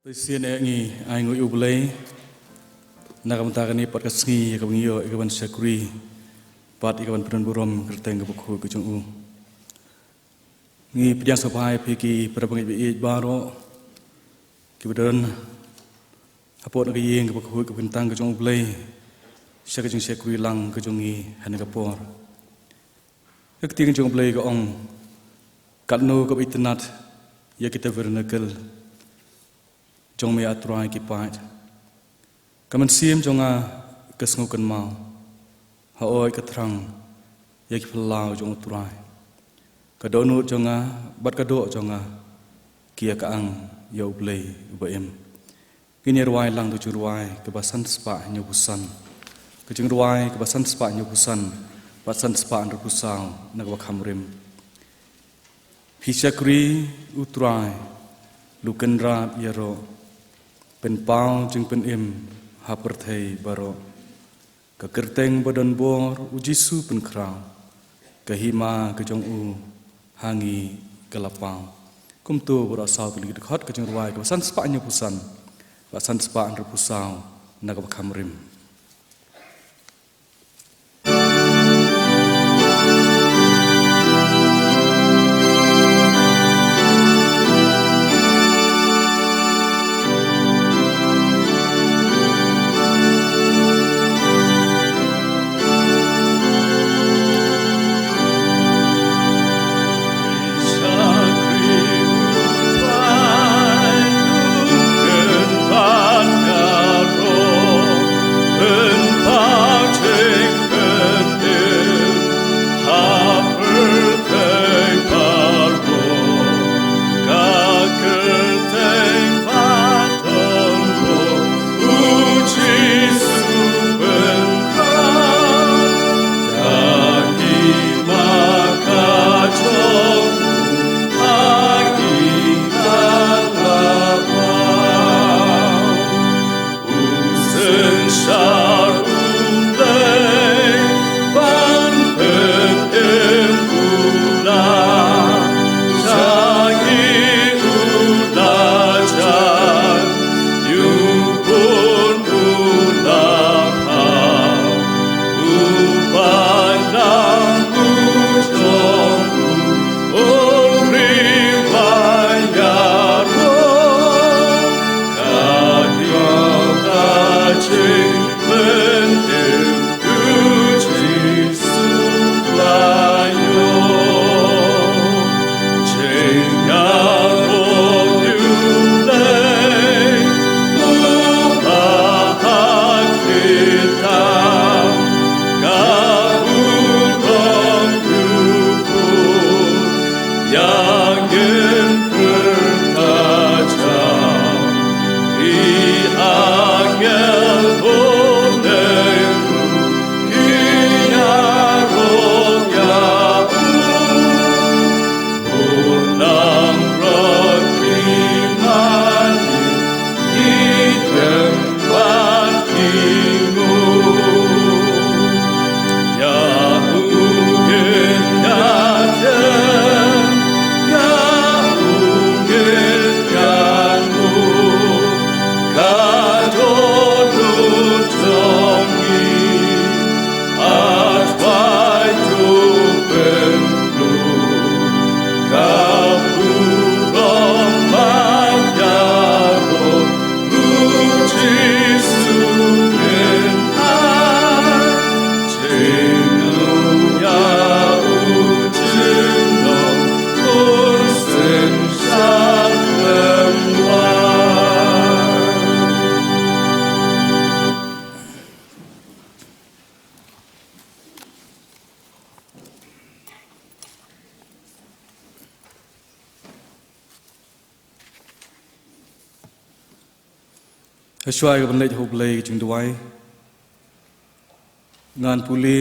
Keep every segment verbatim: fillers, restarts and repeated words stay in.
Shisien eh ngi ai nguh ïa U Blei na ka bynta kane pat ka sngi ïa kaba ngi ïoh ïa kaban shakri bad ïa kaban pyndonburom kyrteng kaba khuid ka jong u. Ngi pdiang sngewbha ïa phi ki para bangeit ba ïeit baroh kiba don hapoh na ka ïing kaba khuid kaba kyntang ka jong U Blei sha ka jingshakri lang ka jong ngi ha kane ka por. Ka ktien jong U Blei ka ong, katno kaba itynnad ïa ki tabernacle jong me, A Trai, ki paid. Ka mynsiem jong nga ka sngewkynmaw, hooid ka thrang ïa ki phyllaw jong U Trai. Ka dohnud jong nga bad ka doh jong nga ki ïa ka ang ïa U Blei uba im. Ngin ïa rwai lang da ka jingrwai kaba san spah hynñiewphew san, ka jingrwai kaba san spah hynñiewphew san bad san spah hynriewphew saw na kaba kham rim. Phi shakri U Trai, Lukan rap ïaroh, pynpaw jingpynim ha pyrthei baroh. Ka kyrteng ba don bor U Jisu pynkhraw, ka hima ka jong u ha ngi ka la paw. Kumto baroh saw tylli ki dkhot ka jingrwai kaba san spah hynñiewphew san bad san spah hynriewphew saw na kaba kham rim. Hashwa ka ban leit ha U Blei ka jingduwai, ngan pule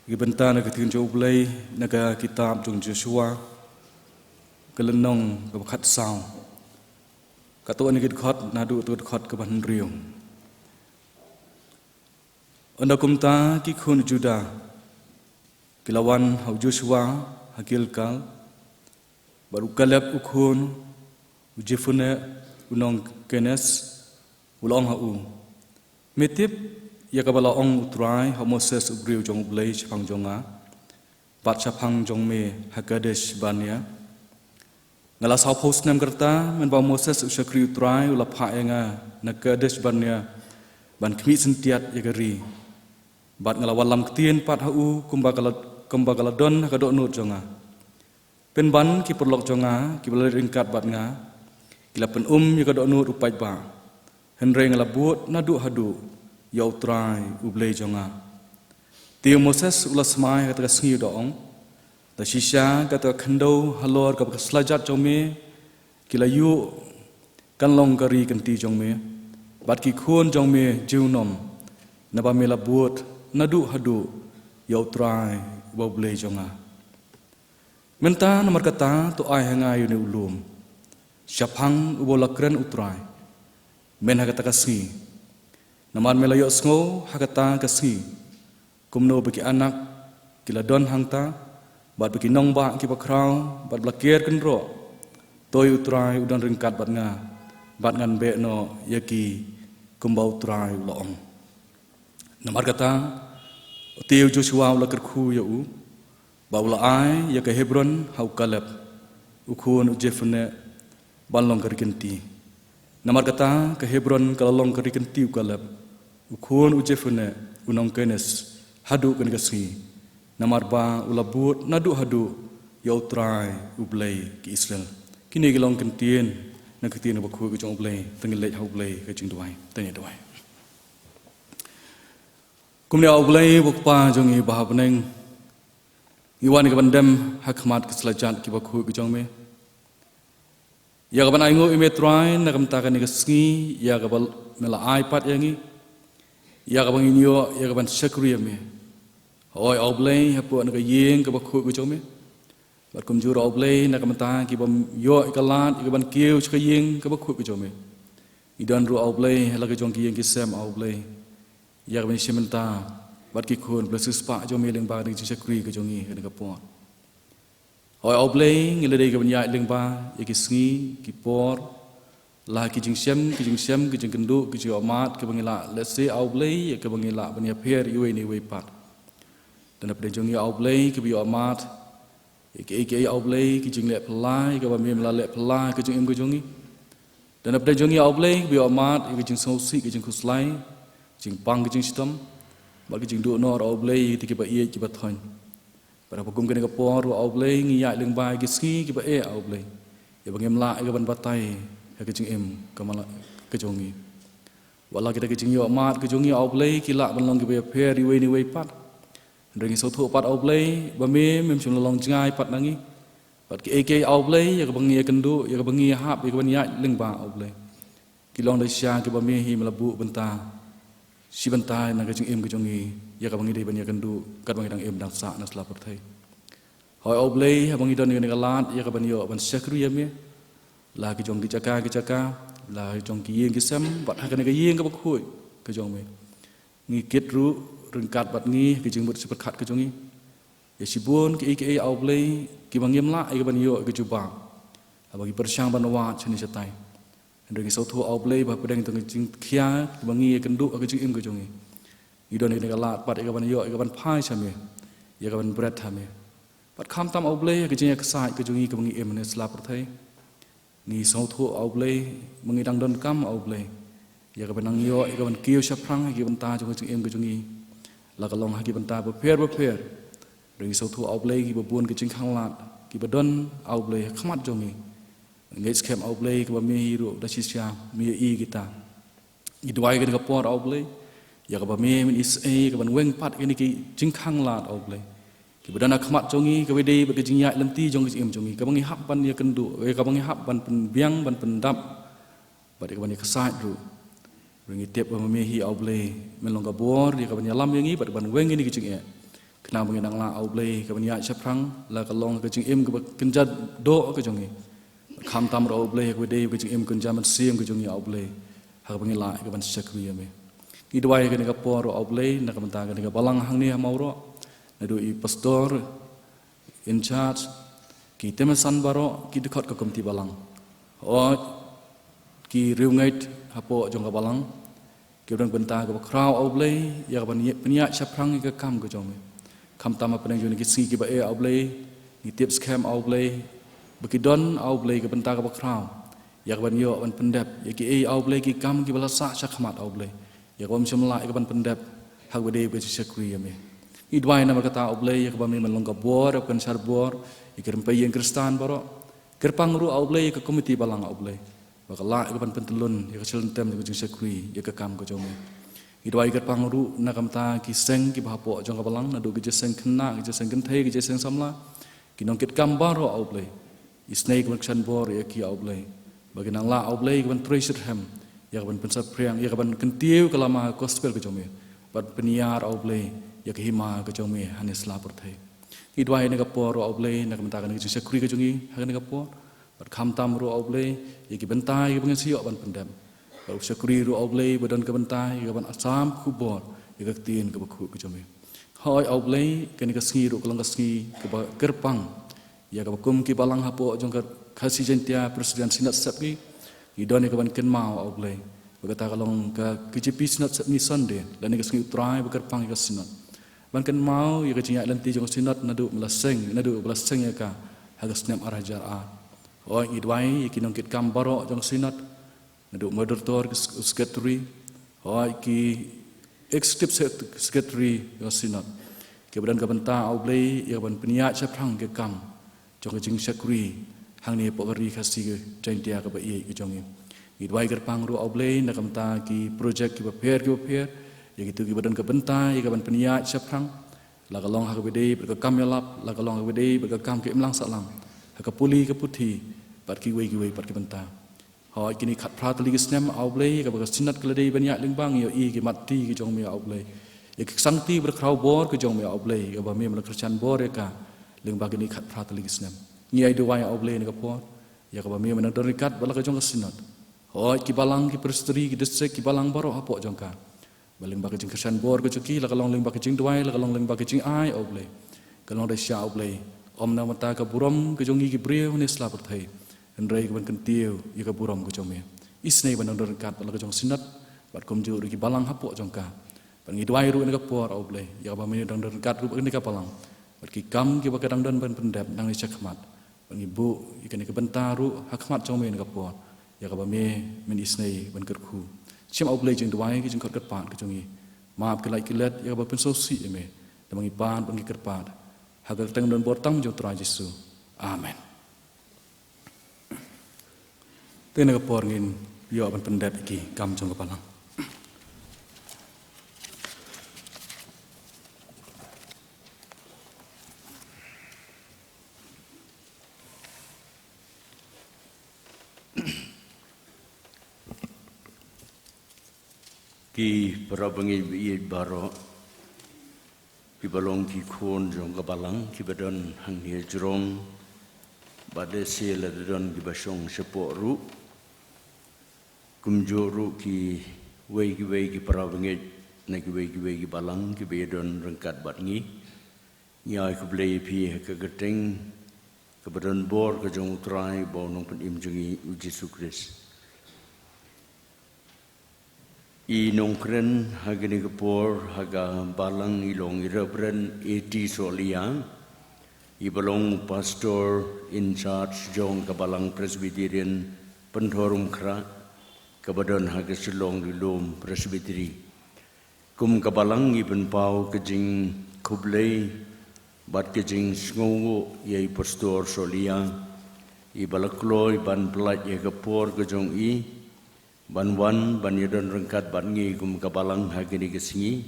ki bynta na ka ktien jong U Blei na ka kitab jong Joshua, ka lynnong kaba khatsaw, katto katne ki dkhot naduh katto katne ki dkhot kaba hynriew. Ynda kumta ki khun Juda ki la wan ha u Joshua ha Gilgal, bad u Kaleb u khun U Jephunneh u nong Kenes u la ong ha u, Me tip ïa kaba la ong U Trai ha u Moses u briew jong U Blei shaphang jong nga, bad shaphang jong me ha Kadesh Barnea? Nga la sawphew snem ka rta mynba u Moses u shakri U Trai u la phah ïa nga na Kadesh Barnea ban khmih syntiat ïa ka ri, bad nga la wallam ktien pat ha u kumba ka la, kumba ka la don ha ka dohnud jong nga. Pynban ki paralok jong nga kiba la leit ryngkat bad nga ki la pyn-um ïa ka dohnud u paidbah, hynrei nga la bud naduh haduh ïa U Trai U Blei jong nga. Te u Moses u la smai ha kata ka sngi, u da ong, Da shisha kata ka khyndew halor kaba ka slajat jong me ki la ïuh kan long ka ri kynti jong me, bad ki khun jong me junom, naba me la bud naduh haduh ïa U Trai uba U Blei jong nga. Mynta namar kata to ai ha nga ïa une u lum shaphang uba u la kren U Trai, men ha kata ka sngi, namar me la ïohsngew ha kata ka sngi kumno ba ki anak ki la don hangta, bad ba ki nongbah kiba khraw, bad ba la ker kynroh. To ïa U Trai u don ryngkat bad nga, bad ngan beh noh ïa ki kumba U Trai u la ong. Namar kata, te u Joshua u la kyrkhu ïa u, bad u la ai ïa ka Hebron ha u Kaleb u khun u Jephunneh ban long ka ri kynti. Namar kata ka Hebron ka la long ka ri kynti u Kaleb u khun u Jephunneh u nong Kenes haduh kane ka sngi, namar ba u la bud naduh haduh ïa U Trai U Blei ki Israel. Kine ki long ki ktien na ka Ktien Bakhuid ka jong U Blei. To ngin leit ha U Blei ka jingduwai. To ngin duwai. Kumne, A U Blei uba U Kpa jong ngi uba ha bneng, ngi wan ïa ka ban dem ha khmat ka slajat kiba khuid ka jong me, ïa ka ban ainguh ïa me Trai na ka bynta kane ka sngi ïa kaba me la ai pat ïa ngi, ïa kaba ngin ïoh ïa ka ban shakri ïa me. Hooid A U Blei, hapoh na ka ïing kaba khuid ka jong me, bad kumjuh ruh A U Blei na ka bynta kiba ïoh ïa ka lad ïa ka ban kiew sha ka ïing kaba khuid ka jong me, ngi don ruh A U Blei ha la ka jong ki ïing ki sem A U Blei, ïa ka ban ïashim bynta bad ki khun ba la siewspah jong me lyngba kane ka jingshakri ka jong ngi kane ka por. Hooid A U Blei, ngi la dei ka ban ïaid lyngba ïa ki sngi ki por la ki jingshem ki jingshem, ki jingkynduh, ki jingïohmad kiba ngi lah lehse A U Blei ïa kaba ngi lah ban ïapher iwei na iwei pat. Don hapdeng jong ngi A U Blei kiba ïohmad ïa kiei kiei A U Blei, ki jingleh phylla ïa kaba me me la leh phylla ha ka jingim ka jong ngi. Don hapdeng jong ngi A U Blei kiba ïohmad ïa ka jingsngewsih, ka jingkhuslai, ka jingpang, ka jingshitom, bad ka jingduhnor A U Blei ïa kita kiba ïeit kiba thoiñ. Bad ha kum kane ka por ruh A U Blei, ngi ïaid lyngba ïa ki sngi kiba eh A U Blei, ïa ba ngim lah ïa ka ban batai ha ka jingim ka mala ka jong ngi. Wat la kita ki jingïohmad ka jong ngi A U Blei ki lah ban long kiba ïapher iwei na iwei pat, hynrei ngi sngewthuh pat A U Blei ba me mem shym la long jngai pat na ngi. Bad kiei kiei A U Blei ïa kaba ngi ïakynduh, ïa kaba ngi ïahap, ïa ka ban ïaid lyngba A U Blei, ki long da shisha kiba me hi me la buh bynta shi bynta na ka jingim ka jong ngi ïa kaba ngi dei ban ïakynduh katba ngi dang im dang sah na sla pyrthei. Hooid A U Blei, haba ngi don ïa kane ka lad ïa ka ban ïoh ban shakri ïa me la ha ki jong ki jaka ki jaka, la ha ki jong ki ïing ki sem, bad ha kane ka ïing kaba khuid ka jong me, ngi kit ruh ryngkat bad ngi ha ki jingmut shi pyrkhat ka jong ngi ïa shibun kiei kiei A U Blei kiba ngim lah ïa ka ban ïoh ïa ka jubab haba ngi pyrshang ban wad shane shatai. Hynrei ngi sngewthuh A U Blei ba hapdeng jong ka jingkhia kiba ngi ïakynduh ha ka jingim ka jong ngi, ngi don ïa kane ka lad pat ïa ka ban ïoh ïa ka ban phai sha me, ïa ka ban bret ha me. Bad khamtam A U Blei ha ka jingïaksaid ka jong ngi kaba ngi im ha ne sla pyrthei, ngi sngewthuh A U Blei ba ngi dang donkam A U Blei ïa ka ban nang ïoh ïa ka ban kiew shaphrang ha ki bynta jong ka jingim ka jong ngi, la ka long ha ki bynta bapher bapher. Hynrei ngi sngewthuh A U Blei kiba bun ki jingkhanglad kiba don A U Blei ha khmat jong ngi. Ngeit skhem A U Blei kaba me hi ruh da shisha me ïohi ïa kita. Ngi duwai kane ka por A U Blei ïa kaba me men isynei ïa ka ban weng pat ïa kine ki jingkhanglad A U Blei kiba don ha khmat jong ngi, kaba dei bad ka jingïaid lynti jong ka jingim jong ngi, kaba ngi hap ban ïakynduh, ïa kaba ngi hap ban pynbiang, ban pyndap, bad ïa ka ban ïaksaid ruh. Hynrei ngi tip ba ma me hi A U Blei men long ka bor ïa ka ban ïalam ïa ngi bad ban weng ïa kine ki jingeh, khnang ba ngin nang lah A U Blei ka ban ïaid shaphrang la ka long ka jingim kaba kynja doh ka jong ngi. Khamtam ruh A U Blei ha kaba dei ka jingim kynja mynsiem ka jong ngi A U Blei, ha kaba ngi lah ïa ka ban shakri ïa me. Ngi duwai ha kane ka por ruh A U Blei na ka bynta kane ka balang hangne ha Mawroh, naduh i pastor in charge, ki tymmen san baroh, ki dkhot ka komiti balang. A Hooid ki riewngeit hapoh jong ka balang, kiba don ka bynta kaba khraw, A U Blei, ïa kaban pynïaid shaphrang ïa ka kam ka jong me. Khamtam hapdeng jong kine ki sngi kiba eh, A U Blei, ngi tip skhem, A U Blei, ba ki don, A U Blei, ka bynta kaba khraw ïa kaban ïoh ban pyndep ïa kiei, A U Blei, ki kam kiba la sah shakhmat, A U Blei, ïa kaba ym shym lah ïa kaban pyndep ha kaba dei ka jingshakri ïa me. Ngi duwai namar kata, A U Blei, ïa kaba me men long ka bor, ïa ka kynshar bor ïa ki rympei ïing Khristan baroh. Kyrpang ruh, A U Blei, ïa ka komiti balang, A U Blei, ba ka lah ïa kaban pyntyllun ïa ka shlem tem jong ka jingshakri ïa ka kam ka jong me. Ngi duwai kyrpang ruh na ka bynta ki seng kiba hapoh jong ka balang, naduh ki jingïaseng khynnah, ki jingïaseng kynthei, ki jingïaseng samla, ki nongkitkam baroh, A U Blei. Isynei kaban kyrshan bor ïa ki, A U Blei, ba kin nang lah, A U Blei, kaban trei shitrhem ïa kaban pynsaphriang, ïa kaban kyntiew ka lama gospel ka jong me, bad pynïar, A U Blei, ïa ka hima ka jong me ha kane ka sla pyrthei. Ngi duwai ha kane ka por ruh, A U Blei, na ka bynta kane ka jingshakri ka jong ngi ha kane ka por. Bad khamtam ruh, A U Blei, ïa ki bynta ïa kiba ngin sa ïoh ban pyndep. Bad u shakri ruh, A U Blei, ba don ka bynta ïa kaban sam khubor ïa ka ktien kaba khuid ka jong me. Hooid, A U Blei, kane ka sngi ruh ka long ka sngi kaba kyrpang ïa kaba kum ki balang hapoh jong ka Khasi Jaiñtia Presbyterian Synod Sepngi, ngi don ïa kaban kynmaw, A U Blei, ba kata ka long ka K J P Synod Sepngi Sunday, lane ka sngi U Trai ba kyrpang ïa ka Synod. Ban kynmaw ïa ka jingïaid lynti jong ka Synod naduh ba la seng, naduh ba la seng ïa ka ha ka snem ar hajar ar. Hooid, ngi duwai ïa ki nongkitkam baroh jong ka Synod, naduh moderator, ki s-, secretary, hooid, ki executive sec-, secretary jong ka Synod, kiba don ka bynta, A U Blei, ïa kaban pynïaid shaphrang ïa ka kam jong ka jingshakri hangne hapoh ka Ri Khasi Jaiñtia kaba ïeit ka jong ngi. Ngi duwai kyrpang ruh, A U Blei, na ka bynta ki project kiba pher kiba pher, ïa kito kiba don ka bynta ïa kaban pynïaid shaphrang, la ka long ha kaba dei bad ka kam ïalap, la ka long ha kaba dei bad ka kam ka imlang sahlang, ha ka pule ka puthi, bad kiwei kiwei pat ki bynta. Hooid, kine khatphra tylli ki snem, A U Blei, kaba ka Synod ka la dei ban ïaid lyngba, ngi ïohi ïa ki mat ti ki jong me, A U Blei, ïa ki sangti ba khraw bor ki jong me, A U Blei, kaba me men la kyrshan bor ïa ka lyngba kine khatphra tylli ki snem. Ngi ai duwai, A U Blei, ha kane ka por, ïa kaba me men nang don ryngkat bad la ka jong ka Synod. Hooid, ki balang, ki presbytery, ki district, ki balang baroh hapoh jong ka, ba lyngba ka jingkyrshan bor ka jong ki, la ka long lyngba ka jingduwai, la ka long lyngba ka jingai, A U Blei, ka long da shisha, A U Blei, ym na ka bynta ka burom ka jong ngi ki briew ha kane ka sla pyrthei, hynrei kaban kyntiew ïa ka burom ka jong me. Isynei ban dang don ryngkat bad la ka jong ka Synod, bad kumjuh ruh ki balang hapoh jong ka. Bad ngi duwai ruh ha kane ka por, A U Blei, ïa kaba me dang don ryngkat ruh bad kane ka balang, bad ki kam kiba ka dang don ban pyndep nangne shakhmat. Bad ngi buh ïa kane ka bynta ruh ha khmat jong me ha kane ka por, ïa kaba me men isynei ban kyrkhu. Shim, A U Blei, jingduwai, ki jingkhot kyrpad ka jong ngi. Map ki lait ki let ïa kaba pynsngewsih ïa me. Namar ngi pan bad ngi kyrpad ha ka kyrteng donbor tam jong U Trai Jisu. Amen. Te ha kane ka por ngin ïoh ban pyndep ïa ki kam jong ka balang. Ki para bangeit ba ïeit baroh, kiba long ki khun jong ka balang, kiba don hangne hajrong, bad lehse lada don kiba shong shapoh ruh, kumjuh ruh kiwei kiwei ki para bangeit na kiwei kiwei ki balang kiba ïadon ryngkat bad ngi. Ngi ai khublei ïa phi ha ka kyrteng kaba donbor ka jong U Trai bad U Nongpynim jong ngi, U Jisu Khrist. I nongkren ha kane ka por ha ka balang i long i Reverend A T Sohliya, iba long Pastor in charge jong ka Balang Presbyterian Pynthorumkhrah, kaba don ha ka Shillong Ri Lum Presbytery. Kum ka balang ngi pynpaw ka jingkhublei bad ka jingsngewnguh ïa i Pastor Sohliya, iba la kloi ban pyllait ïa ka por ka jong i ban wan ban ïadon ryngkat bad ngi kum ka balang ha kane ka sngi,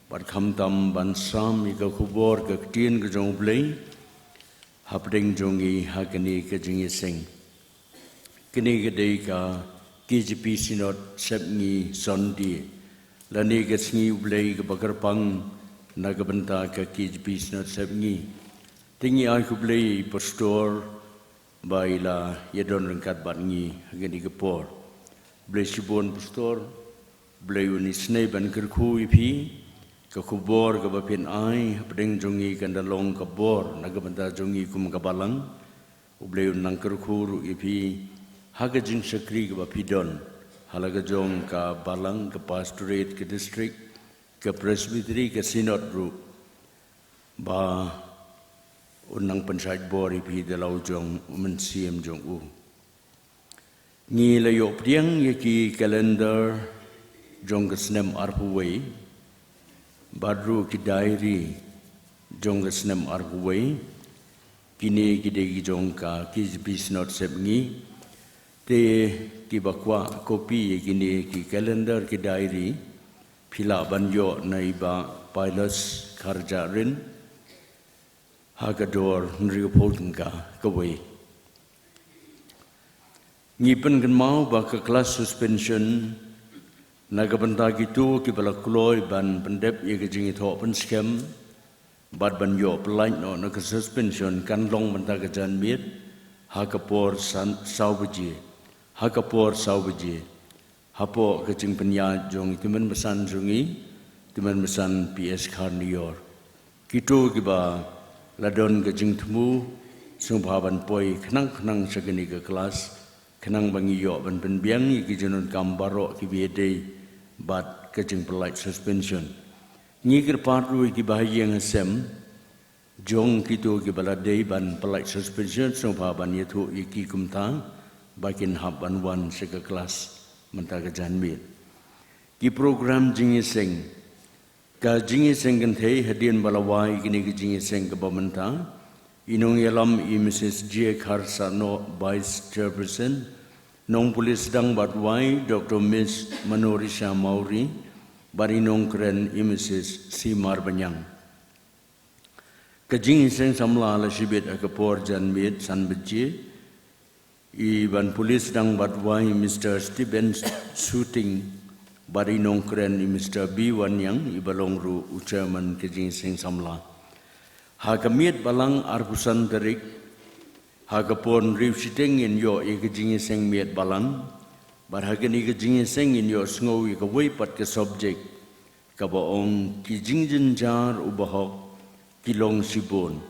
bad khamtam ban sam ïa ka khubor ka ktien ka jong U Blei hapdeng jong ngi ha kane ka jingïaseng. Kane ka dei ka K J P Synod Sepngi Sunday, lane ka sngi U Blei kaba kyrpang na ka bynta ka K J P Synod Sepngi. Te ngi ai khublei ïa i Pastor ba i la ïadon ryngkat bad ngi ha kane ka por. Khublei shibun Pastor, Blei un isynei ban kyrkhu ïa phi, ka khubor kaba phin ai hapdeng jong ngi kan da long ka bor na ka bynta jong ngi kum ka balang. U Blei un nang kyrkhu ruh ïa phi ha ka jingshakri kaba phi don ha la ka jong ka balang, ka pastorate, ka district, ka presbytery, ka synod ruh, ba un nang pynshait bor ïa phi da la u jong u mynsiem jong u. Ngi la ïoh pdiang ïa ki calendar jong ka snem arphew wei bad ruh ki diary jong ka snem arphew wei. Kine ki dei ki jong ka KJP Synod Sepngi. Te kiba kwah copy ïa kine ki calendar, ki diary, phi lah ban ïoh na i Bah Pilos Kharjahrin ha ka dor hynriewphew tyngka kawei. Ngi pynkynmaw ba ka class suspension na ka bynta kito kiba la kloi ban pyndep ïa ka jingïathoh pynskhem bad ban ïoh pyllait noh na ka suspension kan long mynta ka janmiet ha ka por san, saw baje, ha ka por saw baje, hapoh ka jingpynïaid jong i tymmen basan jong ngi, tymmen basan P S Kharnior. Kito kiba la don ka jingthmu, sngewbha ban poi khnang khnang sha kane ka class, khnang ba ngi ïoh ban pynbiang ïa ki jingdonkam baroh kiba ïadei bad ka jingpyllait suspension. Ngi kyrpad ruh ïa kiba ha ïing ha sem jong kito kiba la dei ban pyllait suspension, sngewbha ban ïathuh ïa ki kumta ba kin hap ban wan sha ka class mynta ka janmiet. Ki program jingïaseng. Ka jingïaseng kynthei hadien ba la wai kine ki jingïaseng kaba mynta, i nongïalam i Mrs J Kharsahnoh, Vice Chairperson, nongpulit sdang bad wai Doctor Miss Manorisha Mawrie, bad i nongkren i Mrs C Marbaniang. Ka jingïaseng samla la shibit ha ka por janmiet san baje. I ban pulit sdang bad wai Mister Stephen Suting bad i nongkren i Mister B Wanniang, iba long ruh u chairman ka jingïaseng samla. Ha ka miet balang arphew san tarik, ha ka por hynriew shiteng ngin ïoh ïa ka jingïaseng miet balang. Bad ha kane ka jingïaseng ngin ïoh sngew ïa kawei pat ka subject kaba ong ki jingjynjar u bahok ki long shibun,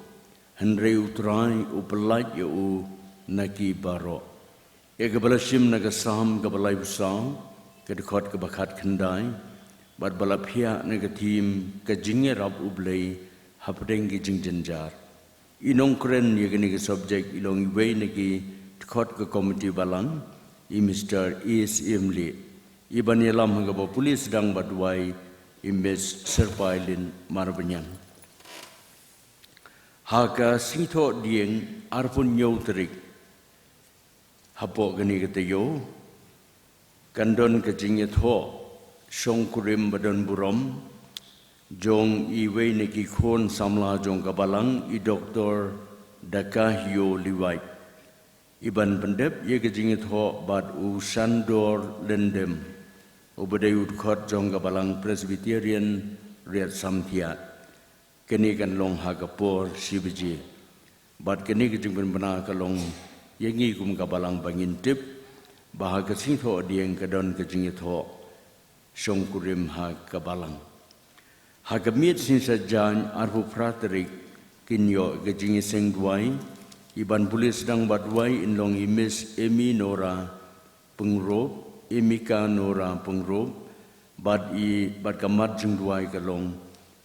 hynrei U Trai u pyllait ïa u na ki baroh. Ïa kaba la shim na ka Salm kaba laiphew saw, ka dkhot kaba khatkhyndai, bad ba la phiah na ka theme ka jingïarap U Blei hapdeng ki jingjynjar. I nongkren ïa kane ka subject i long iwei na ki dkhot ka komiti balang, i Mister A C M Lee. I ban ïalam ha kaba pulit sdang bad wai i Miss Serpailin Marbaniang. Ha ka Sngi Thohdieng arphew hynñiew tarik, hapoh kane ka taïew, kan don ka jingïathoh shongkurim ba don burom jong iwei na ki khun samla jong ka balang, i Doctor Dakahio Liwait. I ban pyndep ïa ka jingïathoh bad u Sandor Lyndem, uba dei u dkhot jong ka balang Presbyterian Riat Samthiat. Kane kan long ha ka por shi baje. Bad kane ka jingpynbna ka long ïa ngi kum ka balang ba ngin tip ba ha ka Sngi Thohdieng ka don ka jingïathoh shongkurim ha ka balang. Ha ka miet Sngi Saitjaiñ arphew phra tarik kin ïoh ka jingïaseng duwai. I ban pulit sdang bad duwai in long i Miss Amy Nora Pyngrope, i Mika Nora Pyngrope, bad i, bad ka mat jingduwai ka long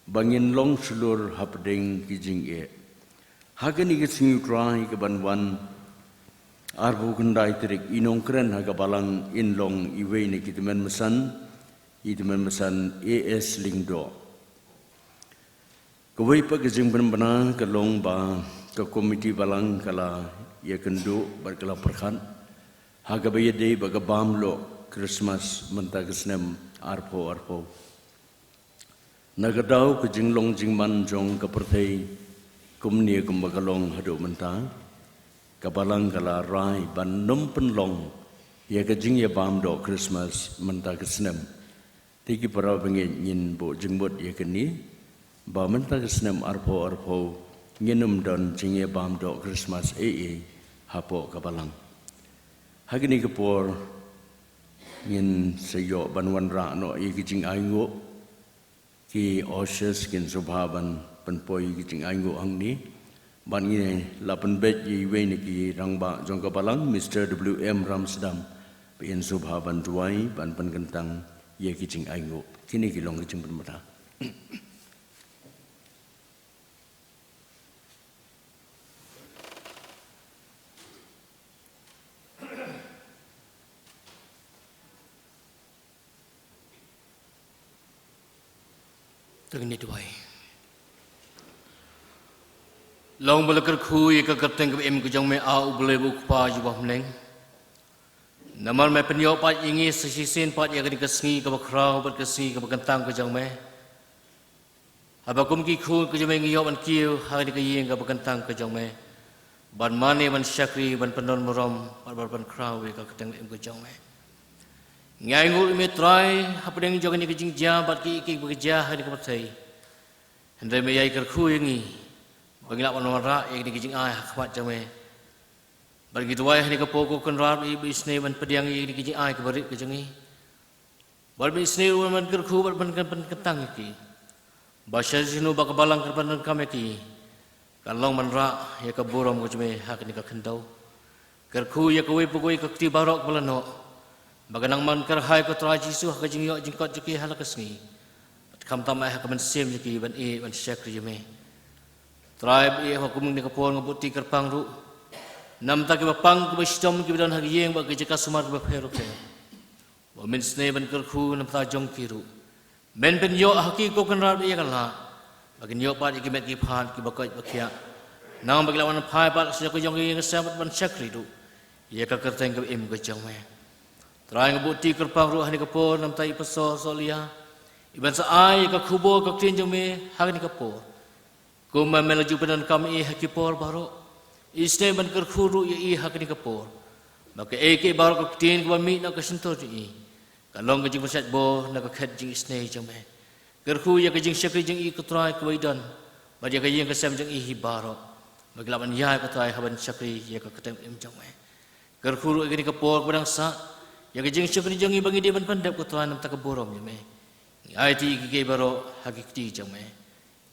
ba ngin long shlur hapdeng ki jingeh. Ha kane ka sngi U Trai ka ban wan arphew khyndai tarik, i nongkren ha ka balang in long iwei na ki tymmen basan, i tymmen basan A S Lyngdoh. Kawei pat ka jingpynbna ka long ba ka komiti balang ka la ïakynduh bad ka la pyrkhat ha kaba ïadei bad ka bam loh Christmas mynta ka snem arphew arphew. Na ka daw ka jinglong jingman jong ka pyrthei kumne kumba ka long haduh mynta, ka balang ka la rai ban nym pynlong ïa ka jingïabam doh Christmas mynta ka snem. Te ki para bangeit, ngin buh jingmut ïa kane ba mynta ka snem arphew arphew ngin nym don jingïabam doh Christmas ei ei hapoh ka balang. Ha kane ka por ngin sa ïoh ban wanrah noh ïa ki jingainguh. Ki ushers kin sngewbha ban pynpoi ki jingainguh hangne. Ban ngi la pynbeit ïa iwei na ki rangbah jong ka balang, Mister W M Ramsdam, ba in sngewbha ban duwai, ban pynkyntang ïa ki jingainguh. Kine ki long ki jingpynbna. Tang ne duwai. Long ba la kyrkhu ïa ka kyrteng kaba im ka jong me, A U Blei ba u Kpa jubab mleng. Namar me pynïoh pat ïa ngi sa shisien pat ïa kane ka sngi kaba khraw bad ka sngi kaba kyntang ka jong me. Haba kum ki khun ka jong me ngi ïoh ban kiew ha kane ka ïing kaba kyntang ka jong me, ban mane, ban shakri, ban pyndonkam, bad ban pynkhraw ïa ka kyrteng im ka jong me. Ngi ainguh ïa me Trai hapdeng jong kane ka jingjia bad kiei kiei ba ka jia ha kane ka pyrthei. Hynrei me ïai kyrkhu ïa ngi ba ngi lah ban wanrah ïa kane ka jingai ha khmat jong me. Bad ngi duwai ha kane ka por, ko Kynrad, ba isynei ban pdiang ïa kane ka jingai kaba rit ka jong ngi. Bad ba isynei ruh ban kyrkhu bad ban pynkyntang ïa ki, ba shisha shisha ba ka balang kan pyndonkam ïa ki, kan long ban rah ïa ka burom ka jong me ha kane ka khyndew. Kyrkhu ïa kawei pa kawei ka kti baroh kaba la noh, ba kan nang ban kyrhai ko Trai Jisu ha ka jingïoh jingkot jong ki ha la ka sngi, bad khamtam ha ka mynsiem jong ki ban ïeit ban shakri ïa me. Trai, ba ïa ha kum kane ka por nga buh kti kyrpang ruh na bynta kiba pang kiba shitom kiba don ha ka ïing bad ki jaka sumar kiba pher ruh pher. Ba men isynei ban kyrkhu na bynta jong ki ruh. Men pynïoh ha ki ko Kynrad ïa ka lad, ba kin ïoh pat ïa ki met ki phad kiba koit ba khiah, nang ba ki lah ban phai pat sha ka jong ka ïing ka sem bad ban shakri ruh ïa ka kyrteng kaba im ka jong me. Trai, nga buh kti kyrpang ruh ha kane ka por na bynta i Pastor Solia, iban sa ai ïa ka khubor ka ktien jong me ha kane ka por. Kumba me la ju pyndonkam ïa i ha ki por baroh, isynei ban kyrkhu ruh ïa i ha kane ka por, ba kaei kaei baroh ka ktien kaba mih na ka shyntur jong i, ka long ka jingpynshait bor na ka khet jingisynei jong me. Kyrkhu ïa ka jingshakri jong i ko Trai kaba i don, bad ïa ka ïing ka sem jong i hi baroh, ba ki lah ban ïaid ko Trai ha ban shakri ïa ka kyrteng im jong me. Kyrkhu ruh ïa kane ka por kaba dang sah, ïa ka jingshakri jong i ba ngi dei ban pyndep ko Trai na bynta ka burom jong me. Ngi aiti ïa kiei kiei baroh ha ki kti jong me.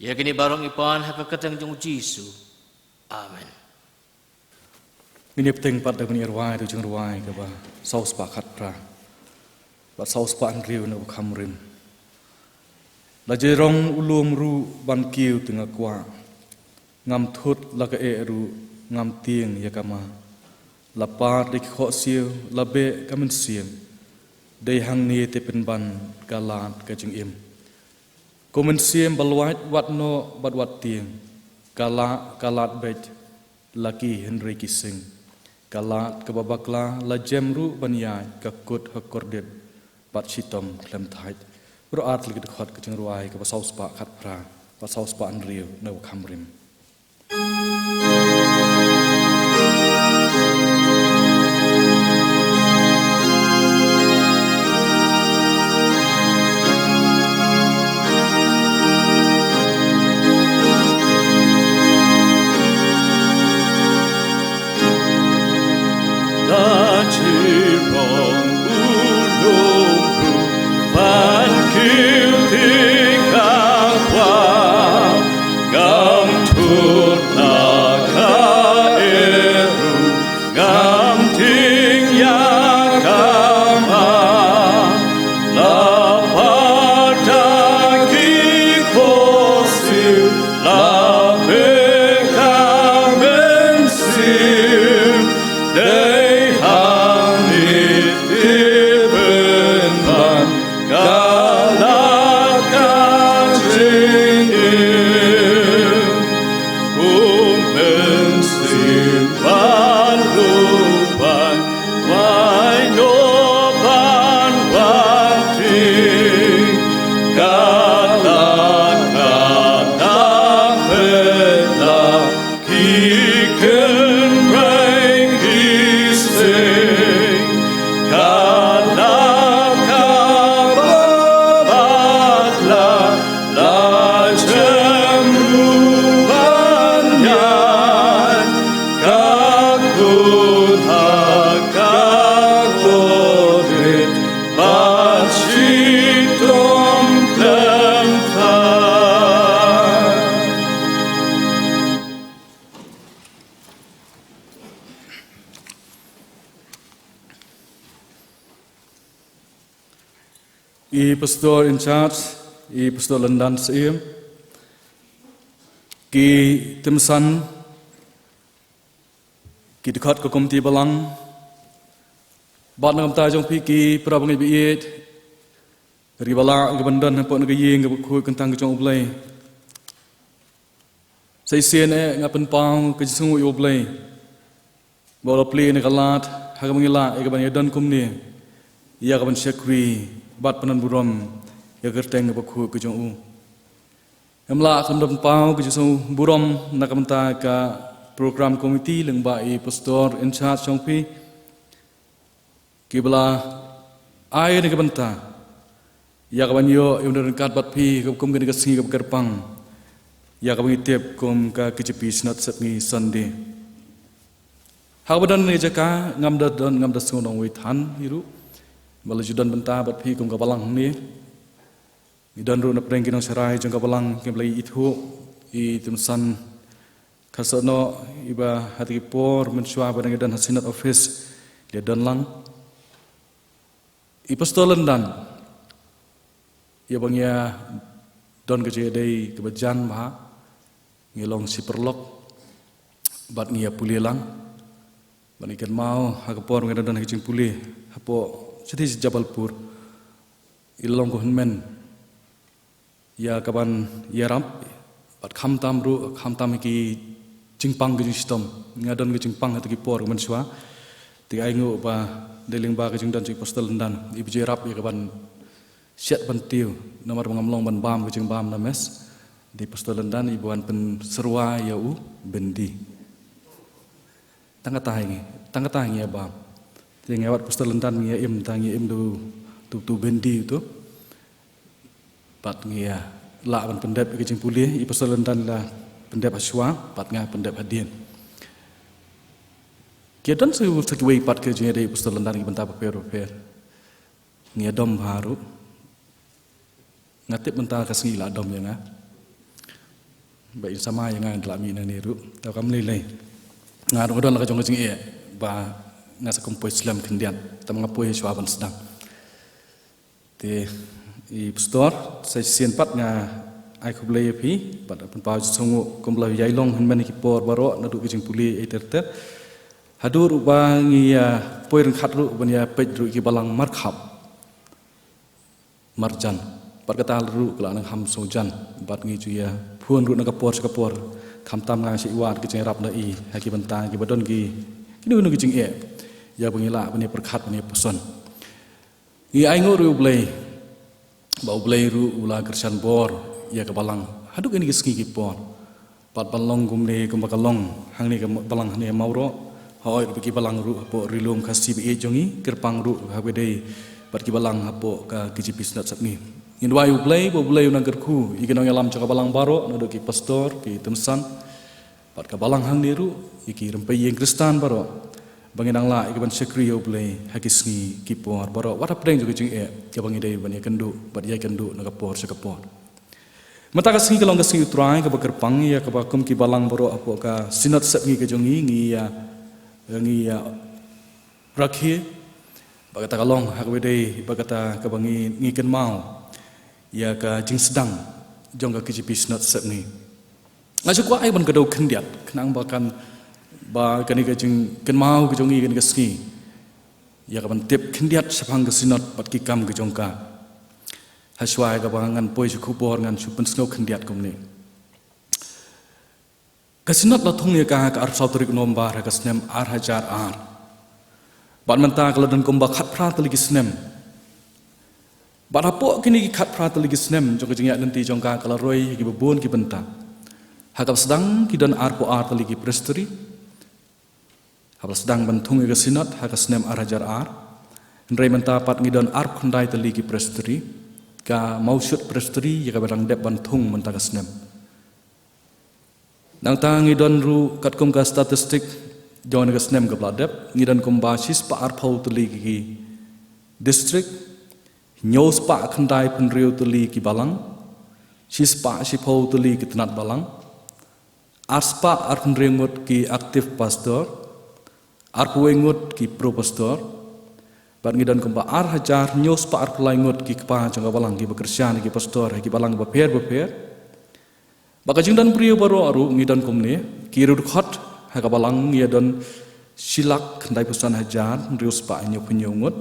Ïa kine baroh ngi pan ha ka kyrteng jong u Jisu. Amen. Ngin ïa bteng pat da kane ka rwai, tu jingrwai kaba saw spah khatphra bad saw spah hynriew na ka kham rim. La jrong u lum ruh ban kiew te nga kwah. Ngam thut la ka eh ruh ngam tieng ïa ka ma. La pad da ki khohsiew, la beh ka mynsiem. Dei hangne te pynban ka lad ka jingim. Ko mynsiem ba lwait, wat noh bad wat tieng. Ka lah ka lad beit, la ki hynrei ki sing. Ka lad kaba bakla, la jem ruh ban ïaid, ka kut ha kordit bad shitom khlem thait. Baroh ar tylli ki dkhot ka jingrwai kaba saw spah khatphra bad saw spah hynriew na ka kham rim. La jrong u lum ruh ban kiew te nga kwah, ngam thut la I Pastor in charge, i Pastor Lyndan Syiem, ki tymmen san, ki dkhot ka komiti balang, bad na ka bynta jong phi ki para bangeit ba ïeit, ri ba lah ki ban don hapoh na ka ïing kaba khuid kyntang ka jong U Blei. Sa shisien eh nga pynpaw ka jingsngew ïa U Blei ba u la plie ïa ka lad ha kaba ngi lah ïa ka ban ïa don kumne, ïa ka ban shakri bad pynban burom ïa ka kyrteng kaba khuid ka jong u. Em lah ka ban pynpaw ka jingsngew burom na ka bynta ka program committee lyngba i Pastor in charge jong phi, ki ba la ai na ka bynta ïa ka ban ïoh ïa u nongryngkat bad phi kaba kum kane ka sngi kaba kyrpang, ïa kaba ngi tip kum ka K J P Synod Sepngi Sunday. Ha kaba don ne jaka ngam da don, ngam da sngew nongwei than hi ruh ba la ju don bynta bad phi kum ka balang hangne. Ngi don ruh na pdeng ki nongsharai jong ka balang kiba la ithuh, i tymmen san Kharsnoh, iba ha kata ki por mynshuwa ba dang ïa don ha Synod office, ïa don lang. I Pastor Lyndan, ïa ba ngi ïa don ka jingïadei kaba jan bha, ngi long shi paralok bad ngi ïa pule lang. Bad ngi kynmaw ha ka por ba ngi dang don ha ka jingpule hapoh shithi sha Jabalpur, i long ko hynmen ïa ka ban ïarap bad khamtam ruh, khamtam ha ki jingpang ki jingshitom. Nga don ki jingpang ha kata ki por mynshuwa. Te ai nguh ba dei lyngba ka jingdon jong i Pastor Lyndan, iba ju ïarap ïa ka ban shet ban tiew, namar ba ngam long ban bam ka jingbam na mess. Dei i Pastor Lyndan iba wan pynsyrwa ïa u byndi. Tang kata hi ngi, tang kata hi ngi ïa bam. Te ngi ïa wad Pastor Lyndan ngi ïa im, tang ngi ïa im da utu, utu byndi utu. Bad ngi ïa lah ban pyndep ïa ka jingpule, i Pastor Lyndan la pyndep ha shuwa, bad nga pyndep hadien. Ki ïa don sa u sa kiwei pat ka jingïadei i Pastor Lyndan ki bynta bapher bapher. Ngi ïa dom bha ruh. Nga tip mynta ka sngi la dom ïa nga. Ba in sa ma ïa nga, nga la mih nangne ruh. Te kam lei lei. Nga ruh nga don la ka jong ka jingeh ba nga sa kum poi slem khyndiat. Te ma nga poi shuwa ban sdang. Te i Pastor, sa shisien pat nga ai khublei ïa phi, bad pynpaw jingsngewnguh kumba la ïai long hynmen ha ki por baroh, naduh ka jingpule ïa ter ter. Haduh ruh ba ngi ïa poi ryngkat ruh ban ïa peit ruh ki balang markhap marjan. Bad kata ruh ka la nang ham sngewjan. Bad ngi ju ïa phone ruh na ka por sha ka por. Khamtam nga shu ïa wad ka jingïarap na i ha ki bynta kiba don ki, kino kino ki jingeh, ïa ba ngi lah ban ïa pyrkhat ban ïa puson. Ngi ai nguh ruh ïa U Blei ba U Blei ruh u la kyrshan bor ïa ka balang haduh kine ki sngi ki por. Bad ban long kumne kumba ka long hangne ka balang hangne ha Mawroh. Hooid, bad ki balang ruh hapoh Ri Lum Khasi ba ïeit jong ngi, kyrpang ruh ha kaba dei bad ki balang hapoh ka K J P Synod Sepngi. Ngin duwai U Blei ba U Blei un nang kyrkhu ïa ki nongïalam jong ka balang baroh, naduh ki pastor, ki tymmen san, bad ka balang hangne ruh, ïa ki rympei ïing Khristan baroh, ba ngin nang lah ïa ka ban shakri ïa U Blei ha ki sngi ki por baroh, wat hapdeng jong ka jingeh kaba ngi dei ban ïakynduh bad ïakynduh na ka por sha ka por. Mynta ka sngi ka long ka sngi U Trai kaba kyrpang, ïa kaba kum ki balang baroh hapoh ka Synod Sepngi ka jong ngi, ngi ïa, ngi ïa rakhe. Bad kata ka long ha kaba dei, bad kata kaba ngi, ngi kynmaw ïa ka jingsdang jong ka K J P Synod Sepngi. Nga shu kwah ai ban kdew khyndiat khnang ba kan, ba kane ka jingkynmaw ka jong ngi kane ka sngi, ïa ka ban tip khyndiat shaphang ka Synod bad ki kam ka jong ka. Ha shuwa ïa kaba ngan poi sha khubor ngan shu pynsngew khyndiat kumne. Ka Synod la thung ïa ka ha ka arphew saw tarik November ha ka snem ar hajar ar. Bad mynta ka la don kumba khatphra tylli ki snem. Bad hapoh kine ki khatphra tylli ki snem jong ka jingïaid lynti jong ka, ka la roi ha kiba bun ki bynta. Ha kaba sdang ki don arphew ar tylli ki presbytery haba la sdang ban thung ïa ka Synod ha ka snem ar hajar ar. Hynrei mynta pat ngi don arphew khyndai tylli ki presbytery. Ka Mawshut Presbytery ïa kaba dang dep ban thung mynta ka snem. Nangta ngi don ruh katkum ka statistic jong kane ka snem kaba la dep, ngi don kumba shispah arphew tylli ki district, hynñiew spah khyndai phew hynriew tylli ki balang, shispah shiphew tylli ki tnat balang, arspah arphew hynriew ngut ki active pastor, arphew wei ngut ki pro pastor, Bad ngi don kumba ar hajar hynñiew spah arphew lai ngut ki kpa jong ka balang kiba kyrshan ïa ki pastor ha ki balang bapher bapher. Bad ka jingdon briew baroh ruh ngi don kumne, ki riewdkhot ha ka balang ngi ïa don shi lak khyndai phew san hajar hynriew spah hynñiew phew hynñiew ngut.